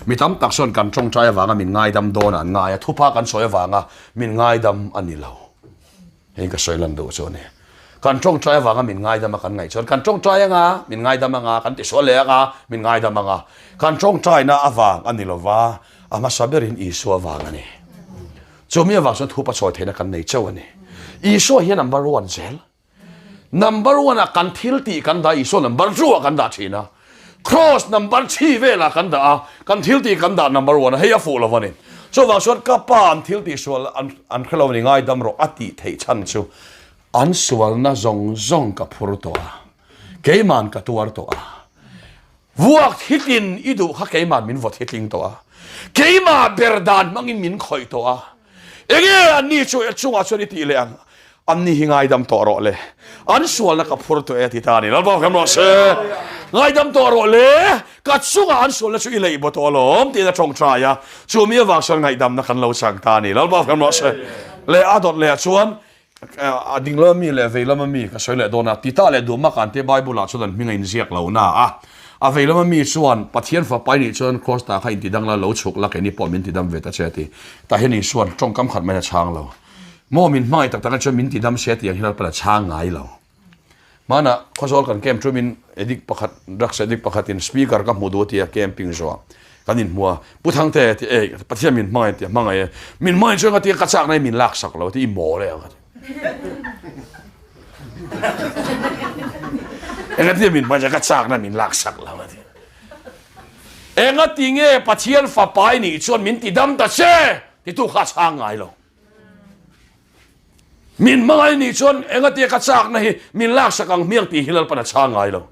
Speaker 1: Mi tam tak chuan kan tawngtai avanga min ngaidam dawn an ngai a, thupa kan sawi avanga min ngaidam a ni lo. Hei ka sawi lan duh chu a ni. Kan tawngtai avanga min ngaidam a kan ngaih chuan kan tawngtai anga min ngaidam anga, kan tisual leh anga min ngaidam anga. Kan tawngtaina avang a ni lova, a hmasa berin Isua vang a ni. Chu mi avang chuan thupa chawi theihna kan nei chauh a ni. Isua hian number one zel. Number one ah kan thil tih kan dah Isua number two ah kan dah thin a. Cross number thi velah kan dah a, kan thil tih kan dah number one a, hei a fuh lo a ni. Chuvang chuan ka pa an thil tih sual an hre lo a ni, ngaidam rawh a tih theih chhan chu an sualna zawng zawng ka phur tawh a, keiman ka tuar tawh a. Vuak thitlin i duh kha keimah min vaw thitling tawh a, keimah ber dan hmangin min khawih tawh a, enge anni chu chungah chuan i tih leh ang, anni hi ngaidam tawh rawh le, an sualna ka phur tawh e a ti ta a ni. Lalpa kan rawh se, ngaidam tawh rawh le, ka chungah an sualna chu i leih baw tawh alawm tiin a tawngtai a, chu mi avang chuan ngaihdamna kan lo chang ta a ni. Lalpa kan rawh se. Leh a dawt leh ah chuan A ding lama mi leh vei lama mi ka sawi leh dawn a, Tita leh Duhmak an te Bible ah chuan an hming a inziak lo na a. A vei lama mi chuan Pathian fapa i nih chuan Kraws ta kha intidang la, lo chhuk la, keini pawh min tidam ve ta che a ti. Tah hian Isua'n tawngkam khat maiin a chhang lo. Maw min hmangaih tak tak chuan min tidam se tih ang hian Lalpan a chhang ngai lo. Hmanah Khawzawl kan camp ṭumin addict pakhat, drugs addict pakhatin speaker ka hmu duh a ti a, camping zawh kan inhmu a, Pu Thangte a ti, Ei, Pathian min hmangaih a ti a, hmangaih e, min hmangaih chuan ka ti a, ka chakna hi min laksak lo a ti, i mawl e a ti. Engati min hmangaih chuan ka chakna min laksak lo a ti. Engati nge Pathian fapa i nih chuan min tidam ta che titu kha a chhang ngai lo. Min hmangaih nih chuan engatia ka chakna hi min laksak ang hmiang tih hi Lalpan a chhang ngai lo.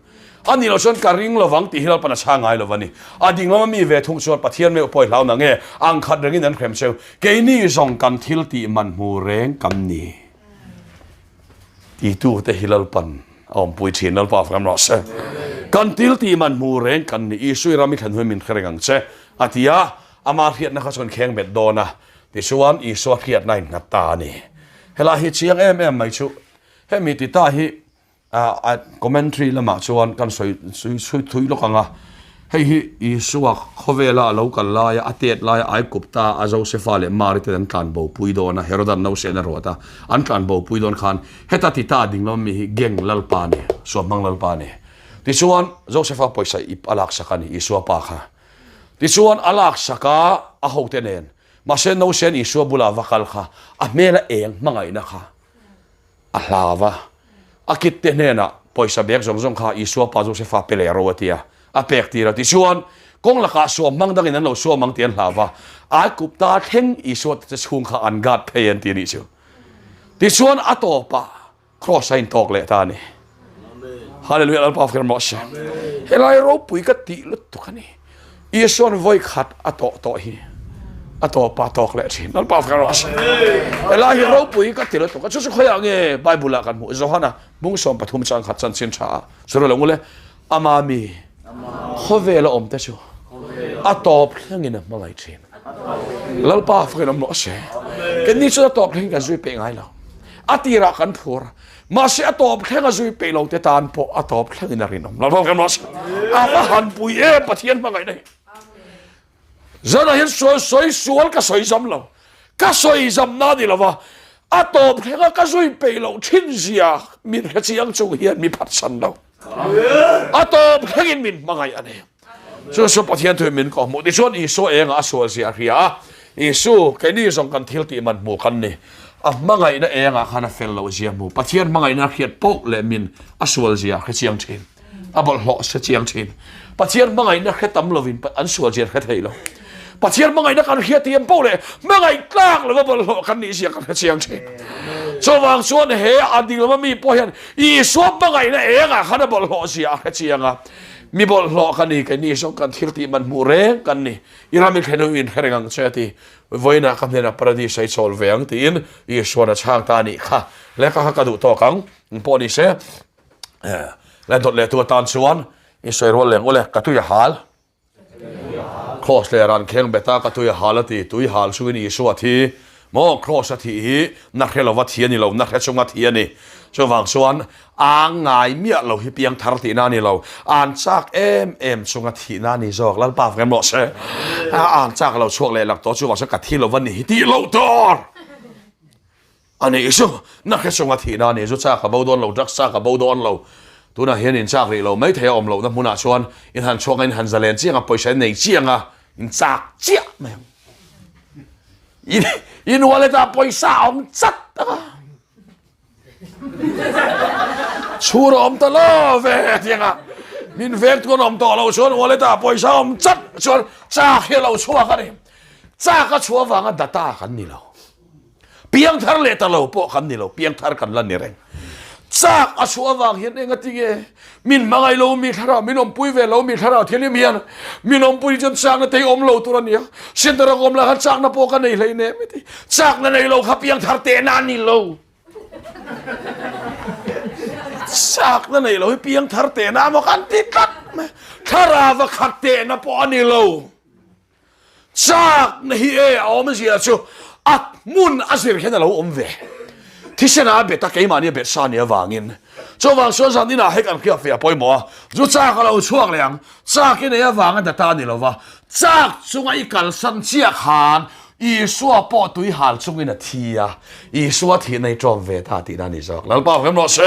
Speaker 1: A nih loh chuan ka ring lovang tih hi Lalpan a chhang ngai lo a ni. A ding lama mi ve thung chuan Pathian meuh pawh i hlau na nge, ang khat rengin an hrem cheu. Keini zawng kan thil tih man hmu reng kan ni. Titute hi Lalpan a awmpui thin, Lalpa fam rawh se. Kan thil tih man hmu reng kan ni, Isui ram i thlen hun min hre reng ang che, a ti a. Ama hriatna kha chuan kheng bet dawn a, tichuan Isua hriatna a innghat ta a ni. Helai hi chiang em em mai chu hemi ti ta hi a commentary lamah chuan kan sawi chhui thui lawk ang a, hei hi Isua khawvela a lo kal laia a tet laia Aigupta a Josefa leh Mari ten an tlan bo pui dawn a, Herodan nausehna ruat a an tlan bo pui dawn khan heta ti ta ding lawm mi hi gang lalpa a ni, suamhmang lalpa a ni. Tichuan Josefa pawisa ip a laksak a ni Isua pa kha. Tichuan a laksak a a hote nen mahse nausen Isua bula va kal kha a hmela eng hmangaihna kha A hlau a, a kit te hnenah pawisa bag zawng zawng kha Isua pa Josefa pe leh ro a ti a, a pek tir a. Tichuan, kawng lakah suam hmang dangin an lo suam ang tih an hlau a, Aigupta thleng Isua te chhung kha an guard phei an ti a nih chu. Tichuan, a tawpah Kraws a intawk leh ta a ni. Hallelujah, Lalpa fir mawh se. Helai ropui ka tih lutuk a ni. Isuan vawi khat a tawh tawh hi a tawpa tawk leh thin. Lalpa fir rawh se. Helai hi ropui ka ti lutuk a. Chu chu khawiah nge Bible ah kan hmuh Johana bung 13 chang khat chanchin tha a. Chu ro lo ngule ama mi khawvel a awm te chu a tawp thlengin a hmangaih thin. Lalpa fakin awm rawh se. Keini chu a tawp thlengin kan zui peih ngai lo. A tirah kan phur. Mahse a tawp thleng a zui peih lo te tan pawh a tawp thlengin a rinawm lo rawk emaw a va han pui em Pathian hmangaihna hi. Zanah hian sual sawi sual ka sawi zam lo. Ka sawi zam na ni lova a tawp thlenga ka zui peih loh thin zia min hre chiang chung hian mi phatsan lo. A tawp thlengin min hmangaih a ni. Chu chu Pathian thu min kawh hmuh. Tichuan Isua engah a sual zia a hria a, Isu, keini zawng kan thil tih man hmuh kan ni. A hmangaihna engah khan a fel loh zia hmu. Pathian hmangaihna a hriat poh leh min a sual zia a hre chiang thin. A bawlhhlawh hre chiang thin. Pathian hmangaihna hre tam lovin an sual zia an hre thei lo. Pathian hmangaihna kan hriat thiam poh leh hmangaih tlak lova bawlhhlawh kan nih zia kan hre chiang thin. Chuvang chuan he a ding lama mi pawh hian Isua hmangaihna engah khan a bawlhhlawh zia a hre chiang a. Mi bawlhhlawh ka ni, keini zawng kan thil tih man hmuh reng kan ni. I ram i thlen ho in hre reng ang che a ti. Vawiinah ka hnenah paradis a i chawl ve ang tiin Isua'n a chhang ta a nih kha. Lehkha kha ka duh tawk ang. Eng pawh ni se, le dawt leh tu atan chuan i sawi rual leng ule, ka tui a hal. Kraws leh ran kheng bet a, ka tui a hal a ti. Tui hal chungin Isua a thi. Maw, Kraws a thih hi na hre lova thi a ni lo, na hre chunga thi a ni. Chuvang chuan a ngai miah lo hi piang thar tihna a ni lo. An chak em em chunga thihna a ni zawk. Lalpa vek em rawh se. An chak lo chhuak leh lak tawh chuvang chuan ka thi lo va ni hi tih loh tur a ni chu. Na hre chunga thihna a ni chu chak a bo dawn lo, drugs chak a bo dawn lo. Tunah hian in chak rih lo mai thei a awm lohna hmunah chuan in han chhuak a, in han zalen chiang a, pawisa in nei chiang a, in chak chiah mai ang. In wallet ah pawisa a awm chat ang a. Chhur a awm ta lo ve tiang a. Min vek tu an awm tawh lo chuan wallet ah pawisa a awm chat chuan chak hi a lo chhuak a ni. Chak a chhuah avanga data kan ni lo. Piangthar leh ta lo pawh kan ni lo, piangthar kan la ni reng. Chak a chhuah avang hian eng a ti nge? Min hmangaih lo mi thlarau, min awmpui ve lo mi thlarau thianghlim hian min awmpui chuan chakna te hi awm lo tur a nia. Center a awm lah khan chakna pawh ka nei hlei nem heti. Chakna nei lo kha piangthar tehna a ni lo. Chakna nei lo hi piangthar tehna maw kan ti tlat mai. Thlarau a khat tehna pawh a ni lo. Chakna hi e a awmzia chu a hmun a zir hian a lo awm ve. Thisen a bet a, keimahni a bet sa nia vangin. Chuvang chuan zan inah hei kan hriat ve a pawimawh a, chu chak a lo chhuak leh ang. Chak i nei avanga data a ni lo va, chak chunga i kalsan chiah khan Isua pawh tui hal chungin a thi a, Isua thihna i ṭawm ve ta tihna a ni zawk. Lalpa rem rawh se.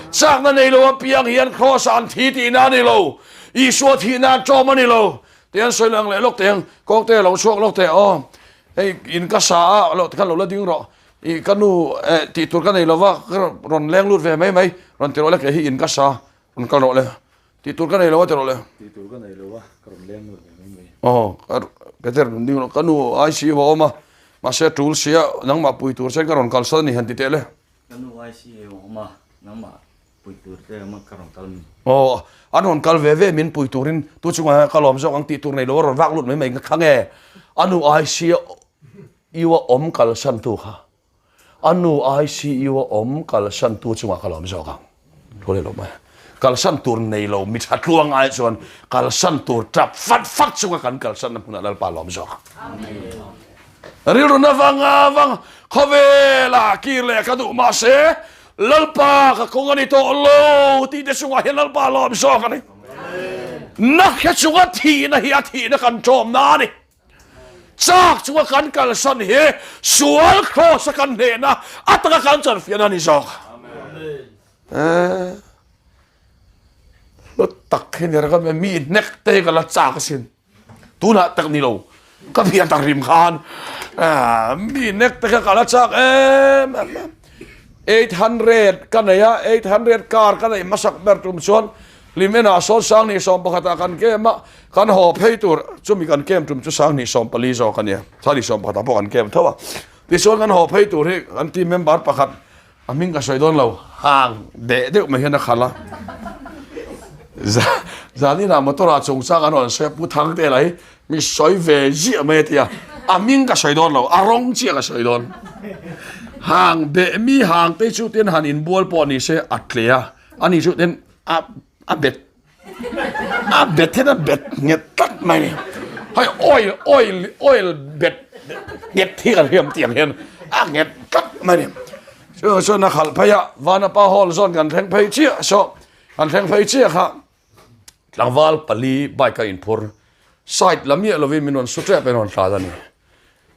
Speaker 1: Chakna nei lo apiang hian Kraws ah an thi tihna a ni lo. Isua thihna an ṭawm a ni lo. Tih an sawi lang leh lawk teh ang, kawng te lo chhuak lawk teh aw, hei in ka sa a lo tikhan lo la ding rawh, ih ka nu eh tih tur ka nei lo va, ka rawn leng lut ve mai mai, rawn ti rawh le kei hi in ka sa, rawn kal rawh le, tih tur ka nei lo a ti rawh le.
Speaker 2: Tih tur ka nei lo a, ka rawn leng lut ve mai mai.
Speaker 1: Aw, Peter rawn ding rawh, ka nu ICU a awm a, mahse tul sia nangmah pui tur chuan ka rawn kalsan a ni han ti teh le.
Speaker 2: Ka nu ICU a awm a, nangmah.
Speaker 3: Pui tur te awm a ka rawn kal mi.
Speaker 1: Aw, an rawn kal ve ve min pui turin tu chungah hian ka lawm zawk ang tih tur nei lo a rawn vak lut mai mai kha nge a nu ICU a awm kalsan tu kha a nu ICU a awm kalsan tu chungah ka lawm zawk ang. Thu leh lo mai. Kalsan tur nei lo mi tha tluang ai chuan kalsan tur tap fat fat chunga kan kalsan na hmunah Lalpa lawm zawk ang. Rilru na vang a vang khawvela kir leh ka duh mahse Lalpa ka kawng a ni tawh lo tih te chungah hian Lalpa lawm zawk a ni. Na hre chunga thihna hi a thihna kan ṭawmna a ni. Chak chunga kan kalsan hi sual cross a kan hnehna a taka kan chanfiahna a ni zawk. Hlu tak hi ni reng a, mi hnek te hi ka la chak asin. Tunah tak ni lo, ka pian tak rim khan mi nek te kha ka la chak em em em. 800 ka nei a, 800 car ka neih hmasak ber tum chuan Hlimenah sawn Sangni sawmpakhatah kan kem a, kan haw phei tur chumi kan kem tum chu Sangni 14 zawk a nia, Sangni sawmpakhatah pawh kan kem tho a. Tichuan kan haw phei tur hi kan team member pakhat A hming ka sawi dawn lo, hang deh deuh mai hian a khalh a. Zaninah motor ah chungchang an rawn sawi a, Pu Thangte lah hi mi sawi ve ziah mai a ti a, a hming ka sawi dawn lo, a rawng chiah ka sawi dawn. Hang deh mi hang te chu tin han inbual pawh ni se a tle a, ani chu tin a a bet a bet hian a bet nghet tlat mai ni. Hei oil oil oil bet nghet hi kan hriam tiang hian a nghet tlat mai ni. Chu chuan a khalh phei a, Vanapa hall zawn kan thleng phei chiah saw kan thleng phei chiah kha tlangval pali bike a inphur side la miah lovin min rawn su tep a in rawn tlan a ni.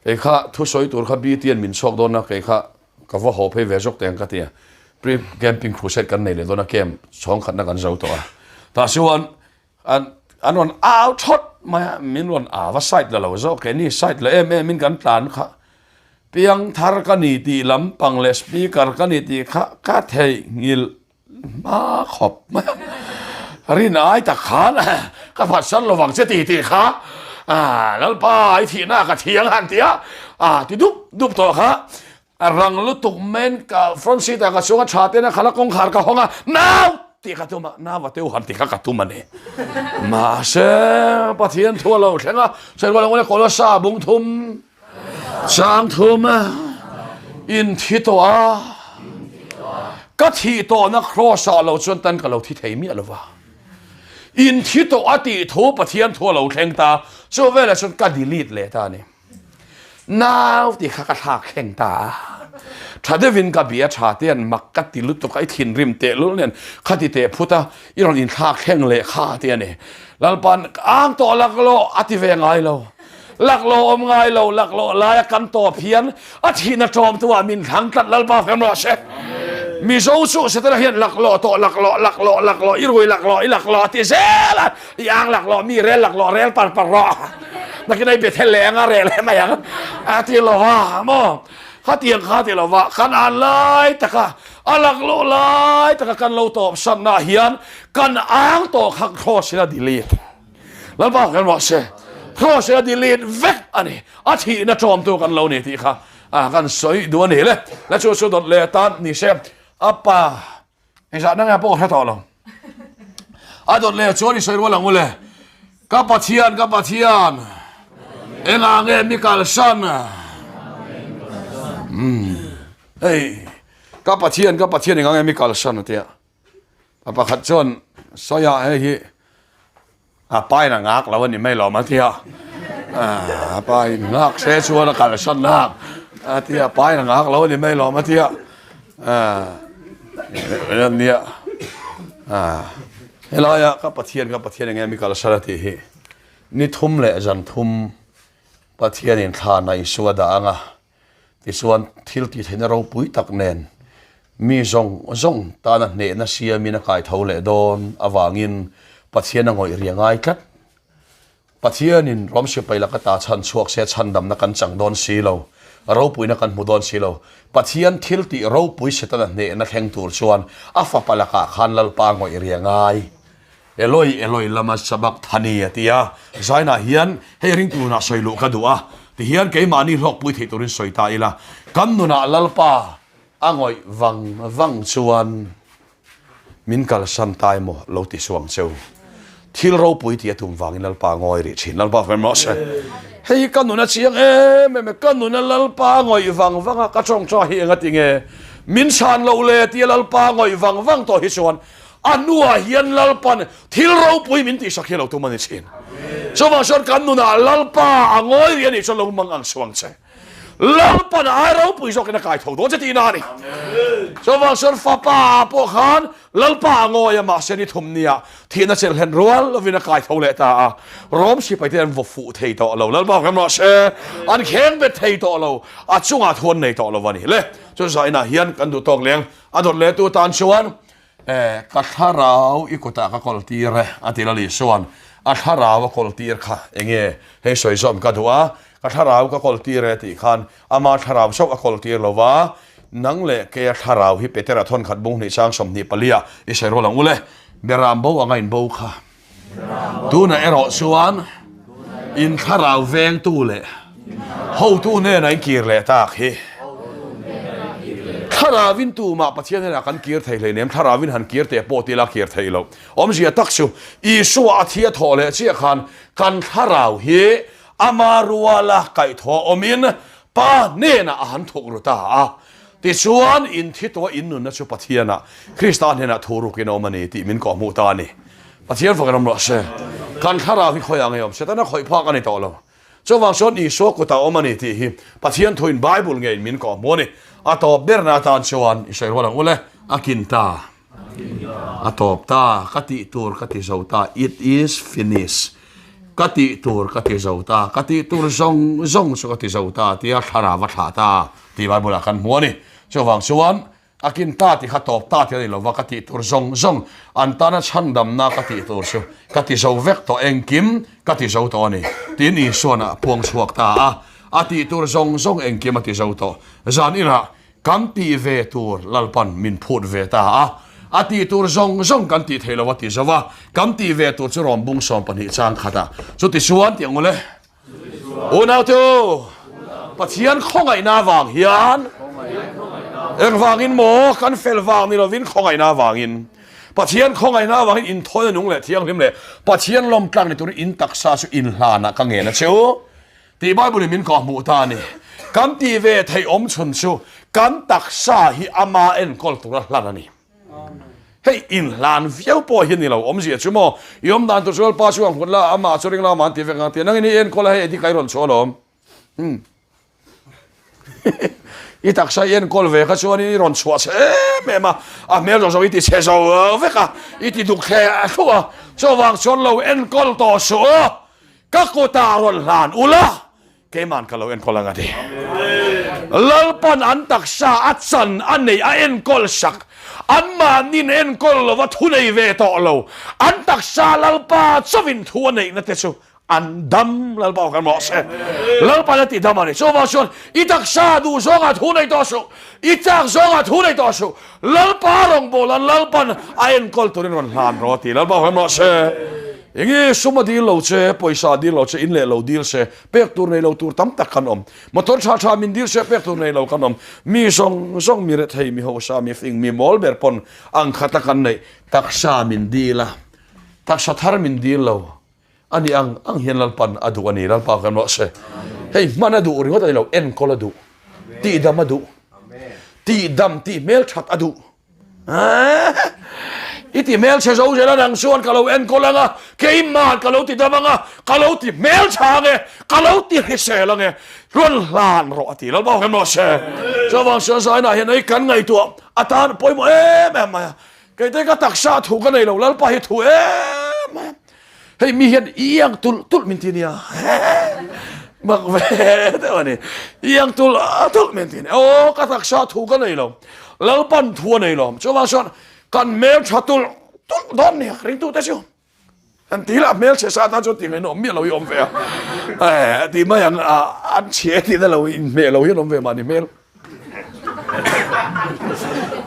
Speaker 1: Kei kha thusawi tur kha BT an min chhuak dawn a, kei kha ka va haw phei ve zawk teh ang ka ti a. Pre camping crusade kan nei leh dawn a, camp chhawng khatna kan zo tawh a. Tah chuan an an rawn au thawt mai a, min rawn au a side la lo zawk kei ni side la em em in kan tlan kha. Piang thar ka ni tih lampang leh speaker ka ni tih kha ka theihnghilh Hma khawp mai a, rin ai tak khan ka phatsan lo vang che ti tih kha Lalpa i thihna ka thiang han ti a, a ti dup dup tawh kha a rang lutuk men ka front seat ah ka chhung a tha ten a khala kawngkhar ka hawng a nau tih ka tum a, nau a teu han ti kha ka tum a ni. Mahse Pathian thu a lo thleng a, sawi rual Kolosa bung thum Chang thum in thi tawh a, ka thih tawhna cross ah lo chuan tan ka lo thi thei miah lova. In thi tawh a tih thu Pathian thu a lo thleng ta, chu velah chuan ka delete leh ta a ni. Nau tih kha ka thlak thleng ta a. Tha deuhin ka bia tha te an mak ka ti lutuk a, i thinrim tehlul nen khati teh phut a, i rawn inthlak thleng leh kha ti a ni. Lalpa'n ang tawh laklawh a ti ve ngai lo. Laklawh awm ngai lo, laklawh laia kan tawp hian a thihna ṭawmtu ah min thlang tlat Lalpa fem rawh se. Mizo chu Setana hian laklawh tawh laklawh laklawh laklawh i rui laklawh i laklawh a ti zel a, i ang laklawh mi rel laklawh rel par par rawh nakin a i bethel leh anga rel em mai ang a ti lo va maw khatiang kha ti lo va kan an lai taka a laklawh lai taka kan lo tawp sanna hian kan ang tawh kha cross in a delete. Lalpa kan rawh se. Cross a delete vek a ni. A thihna ṭawmtu kan lo ni tih kha a kan sawi duh a ni le. La chu chu dawt leh tan ni se. A pa engzah na nge pawh ka hre tawh lo. A dawt leh chuan i sawi rual ang u le. Ka Pathian, ka Pathian, engah nge mi kalsan? Hei, ka Pathian, ka Pathian, engah nge mi kalsan a tia. A pakhat chuan sawi a hei hi a pa in a ngak lo a ni mai lawm a ti a, a pa in ngak se chuan a kalsan nak a ti a, pa in a ngak lo a ni mai lawm a ti a, nia helaia ka Pathian ka Pathian enge mi kalsan a tih hi ni thum leh zan thum Pathianin thla na Isua dah ang a. Tichuan, thil tih theihna ropui tak nen mi zawng zawng tana hnehna siamin a kai tho leh dawn avangin Pathian a ngawih ri a ngai tlat. Pathianin ram sipai laka ta chhan chhuak se chhandamna kan chang dawn si lo, ropuina kan hmu dawn si lo. Pathian thil tih ropui Setana hnehna thleng tur chuan a fapa lakah khan Lalpa ngawih ri a ngai. Eloi, Eloi, lama sabachthani a ti a, Zainah hian hei ringtu nunah sawi luh ka duh a, tihian keimahni hlawkpui theih turin sawi ta ila, kan nunah Lalpa a ngawih vang vang chuan Min kalsan ta emaw lo ti suang cheu. Thil ropui tih a tum vangin Lalpa ngawi rih thin. Lalpa hmel mawh se. Hei hi ka nun a chiang em em e. Ka nun a Lalpa ngawih vang vang a, ka tawngtaw hi enga tinge min chhan loh le tia Lalpa ngawih vang vang tawh hi chuan a hnuah hian Lalpan thil ropui min tihsak hi a lo tum a ni thin. Chuvang chuan kan nunah Lalpa a ngawi rih a nih chuan lo mang ang suang che. Lalpan ai ropui zawkin a kai tho dawn che tihna a ni. Chuvang chuan fapa pawh khan Lalpa a ngawi a, mahse ni thum nia thihna chelh hlen rual lovin a kai tho leh ta a. Rom sipai te an vaw fuh thei tawh lo, Lalpa kan rawh se, an kheng bet thei tawh lo, a chungah thu an nei tawh lo a ni. Le, chu zainah hian kan duh tawk leng a dawt leh tu tan chuan E, ka thlarau i kutah ka kawl tir e, a ti Lali chuan a thlarau a kawl tir kha enge hei sawi zawm ka duh a, ka thlarau ka kawl tir e tih khan ama thlarau chauh a kawl tir lo va, nang leh keia thlarau hi Petera thawn khat bung hnih chang 20 palia i sawi rual ang u le, Beram bo anga in bo kha. Tunah erawh chuan in thlarau vengtu leh hotu hnenah in kir leh tak hi. Thlaravin tumah Pathian hnenah kan kir thei hleinem, thlaravin han kir teh pawh tila kir thei lo. Awmzia tak chu Isua a thi a thawh leh chiah khan kan thlarau hi ama ruala kaihthawh awmin Pa hnenah a han thuk ru ta a. Tichuan, in thi tawh in nunna chu Pathianah, Krista hnenah thu rukin a awm a ni tih min kawhhmuh ta a ni. Pathian fak in awm rawh se. Kan thlarau hi khawiah ngei awm se, tana khawih phak a ni tawh lo. Chuvang chuan Isua kutah awm a ni tih hi Pathian thuin Bible ngeiin min kawhhmuh a ni. A tawp berna atan chuan i sawi rual ang u le, a kin ta. A tawp ta, ka tih tur ka ti zo ta, it is finished. Ka tih tur ka ti zo ta, ka tih tur zawng zawng chu ka ti zo ta tia thlarau a thlah ta tih Bible ah kan hmu a ni. Chuvang chuan a kin ta tih kha tawp ta tih a ni lova, ka tih tur zawng zawng an tana chhandamna ka tih tur chu ka ti zo vek tawh, engkim ka ti zo tawh a ni tiin Isuan a puang chhuak ta a. A tih tur zawng zawng engkim a ti zo tawh. Zan inah Kan tih ve tur Lalpan min phut ve ta a, a tih tur zawng zawng kan tih theih lo a ti zo a, kan tih ve tur chu rawn bung 12 chang khat a, chuti chuan tih ang ule. Unaute u, Pathian khawngaihna avang hian engvangin maw kan fel vang ni lovin khawngaihna avangin, Pathian khawngaihna avangin inthawina nung leh thianghlim leh Pathian lawmtlak ni turin in taksa chu inhlanah ka ngen a che u. Tih Bible in min kawh hmuh ta a ni. Kan tih ve theih awm chhun chu kan taksa hi ama enkawl tura hlan a ni. Hei inhlan viau pawh hi a ni lo, awmzia chu maw i awm dan tur chu Lalpa chu ang hmut la, amah chu ring la, amah an ti vek ang tih nangin i enkawl a hei dik a i rawn chhuah alawm. Hmm. I taksa i enkawl ve kha chuan i rawn chhuah chhe em em a, a hmel zawng zawng i ti chhe zo vek a, i ti duk thle thluah a, chuvang chuan lo enkawl tawh suh aw. Ka kutah rawn hlan ula, keiman ka lo enkawl ang a ti. Lalpan an taksa a chan a nei a enkawl sak, anmahnin enkawl lova thu nei ve tawh lo, an taksa Lalpa chauhin thu a neihna te chu an dam Lalpa aw kan rawh se. Lalpan a ti dam a ni. Chuvang chuan i taksa duh zawngah thu nei tawh suh, i chak zawngah thu nei tawh suh, Lalpa rawngbawlan Lalpan a enkawl turin rawn hlan rawh a ti. Lalpa aw kan rawh se. Enge sum a dil lo che, pawisa a dil lo che, in leh lo dil se, pek tur nei lo tur tam tak kan awm. Motor tha tha min dil se, pek tur nei lo kan awm. Mi zawng zawng, mi rethei, mi hausa, mi fing, mi mawl ber pawn ang khata kan neih. Taksa min dil a, taksa thar min dil lo. A ni ang ang hian Lalpan a duh a ni, Lalpa kan rawh se. Hei hman a duh ringawt a ni lo, enkawl a duh, tihdam a duh, tihdam tih hmelthat a duh. I ti hmelchhe zo zel a nang chuan ka lo enkawl ang a, keimah ka lo ti dam ang a, ka lo ti hmelchha ang e, ka lo ti hrisel ang e, rawn hlan rawh a ti Lalpa awm rawh se. Chuvang chuan zainah hian ei kan ngaihtuah atan pawimawh em em mai a, keite ka taksa thu ka nei lo Lalpa hi thu em mai a. Hei mi hian iang tulh tulh min ti nia. Mak ve deuh a ni. Iang tulh tulh min ti nia. Aw ka taksa thu ka nei lo. Lalpan thu a nei lo. Chuvang chuan kan hmel tha tulh tulh dawn nia ringtu te chu. An ti lah hmel chhe sa tan chuan ti ngaihna awm miah lo hi awm ve a. Eh ti mai ang an chhe tihna lo inhmeh lo hian awm ve mahni hmel.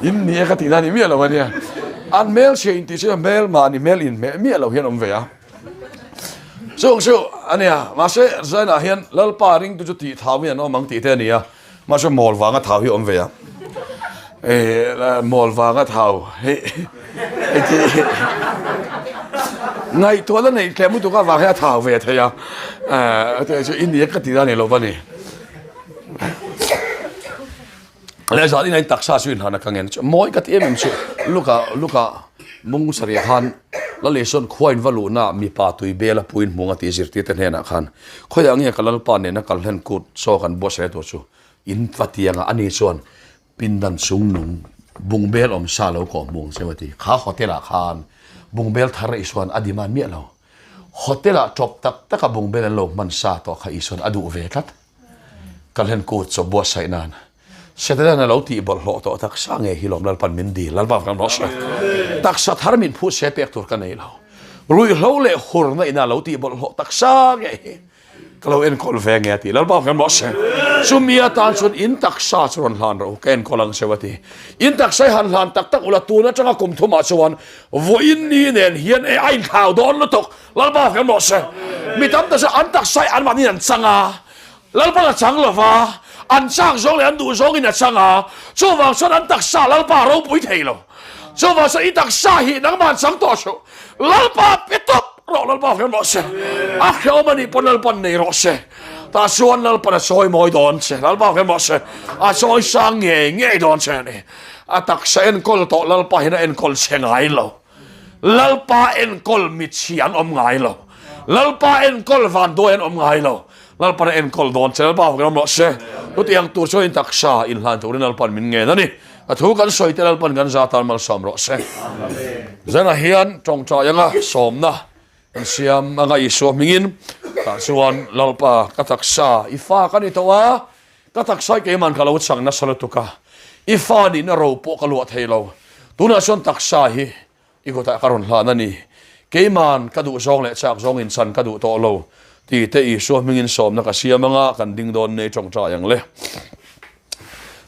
Speaker 1: In ni e ka tihna ni miah lo ania. An hmel chhia in tih chu hmel mahni hmel in hmeh miah lo hian awm ve a. Chung chu ania mahse zainah hian Lalpa ringtu chu tih thau hi an awm ang tih te ania. Mahse mawl vanga thau hi awm ve a. Eh mawl vanga thau hei. Ngaihtuahna neih tlem lutuk avang hian a thau ve thei a, chu i nia ka ti dan ni lo va ni. Leh zan in taksa chu inhlan a ka ngen chu mawi ka ti em em chu luka luka mung sarih khan la leh sawn khua in va luhna mipa tui bel a puin hmung a tih zirtir te hnenah khan khawiah nge ka lalpa nena kal hlen kut chaw kan buatsaih tur chu in va tiang a ani chuan Pindan chungnung bungbel awm sa lo kawh hmuh ang che a ti. Kha hotel ah khan bungbel thar Isuan a demand miah lo. Hotel ah tawp tak tak a bungbel an lo hman sa tawh kha Isuan a duh ve tlat. Kalhen kut chaw buatsaih nan Setanan a lo tih bawlhhlawh tawh taksa nge hi lawm Lalpan min dil. Lalpa kan rawh se. Taksa thar min phut se pek tur ka nei lo. Ruihhlo leh hurna ina lo tih bawlhhlawh taksa nge hi. Ka lo enkawl ve nge a ti. Lalpa kan rawh se. Chumi atan chuan in taksa chu rawn hlan rawh u, ka enkawl ang cheu a ti. In taksa hi han hlan tak tak ula tun atanga kum thumah chuan vawiin ni nen hian e a inthlau dawn lutuk. Lalpa kan rawh se. Mi tam tak chuan an taksa hi anmahniin an chang a, Lalpan a chang lo va, an chak zawng leh an duh zawngin a chang a, chuvang chuan an taksa Lalpa a ropui thei lo. Chuvang chuan i taksa hi nangmah an chang tawh suh. Lalpa pe tawp rawh Lalpa hre rawh se. A hreawm anih pawn Lalpan nei rawh se. Tah chuan Lalpan a chawi mawi dawn che. Lalpa hre rawh se. A chawi sang ngei ngei dawn che a ni. A taksa enkawl tawh Lalpa hian a enkawl che ngai lo. Lalpa enkawl mitchhi an awm ngai lo. Lalpa enkawl vanduai an awm ngai lo. Lalpan a enkawl dawn che, Lalpa fak ram rawh se. Chutiang tur chuan in taksa inhlan turin Lalpan min ngen a ni. A thu kan sawi te Lalpan kan za tan malsawm rawh se. Zanah hian tawngtai anga sawmna kan siam anga Isua hmingin tah chuan Lalpa ka taksa i fa ka ni tawh a, ka taksa hi keiman ka lo chang nasa lutuk a, i fa nihna ro pawh ka luah thei lo. Tunah chuan taksa hi I kutah ka rawn hlan a ni. Keiman ka duh zawng leh chak zawng inchan ka duh tawh lo ti te Isua hmingin sawmna ka siam anga kan ding dawn nei tawngtai ang le.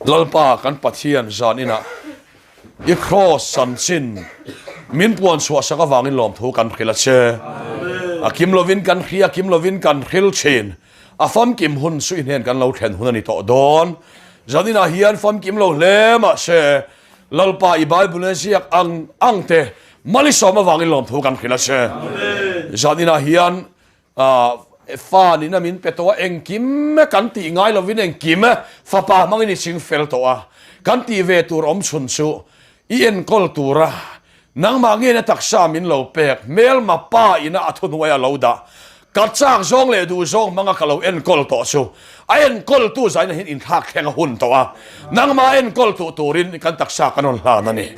Speaker 1: Lalpa kan Pathian zan inah i kraws chanchin min puan chhuah sak avangin lawmthu kan hrilh a che. A kim lovin kan hria, a kim lovin kan hril thin. A famkim hun chu i hnen kan lo thlen hun a ni tawh dawn. Zan inah hian famkim lo hle mahse Lalpa i Bible a ziak ang ang te malisawm avangin lawmthu kan hrilh a che. Zan inah hian fa nihna min pe tawh a, engkim kan tih ngai lovin engkim fapa hmangin i ching fel tawh a. Kan tih ve tur awm chhun chu i enkawl tura nangmah ngei na taksa min lo pek hmelma pa ina a thuhnuai a lo dah. Ka chak zawng leh duh zawng hmanga ka lo enkawl tawh chu a enkawltu zaina hian inthlak thleng a hun tawh a, nangmah enkawl tuh turin kan taksa kan rawn hlan a ni.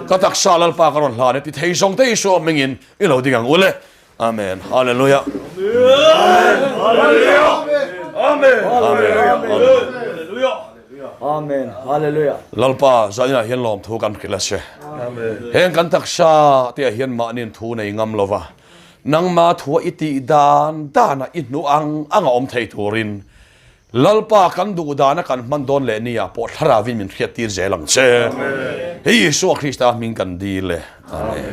Speaker 1: Ka taksa Lalpa ka rawn hlan e ti thei zawng te Isua hmingin i lo ding ang u le. Amen. Hallelujah.
Speaker 2: Amen. Hallelujah. Amen. Hallelujah. Amen. Hallelujah.
Speaker 1: Lalpa zainah hian lawmthu kan hrilh a che. Heng kan taksa te ah hian mahni thu nei ngam lova. Nangma thua i tih dan dana i hnu ang ang a awm thei turin Lalpa kan duh dana kan hman dawn leh nia pawh Thlarauin min hriattir zel ang che. Hei Isua Krista hming kan dil e. Amen.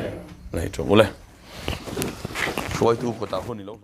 Speaker 1: Nei ṭawng ule. Hruaitu kutah hun i lo.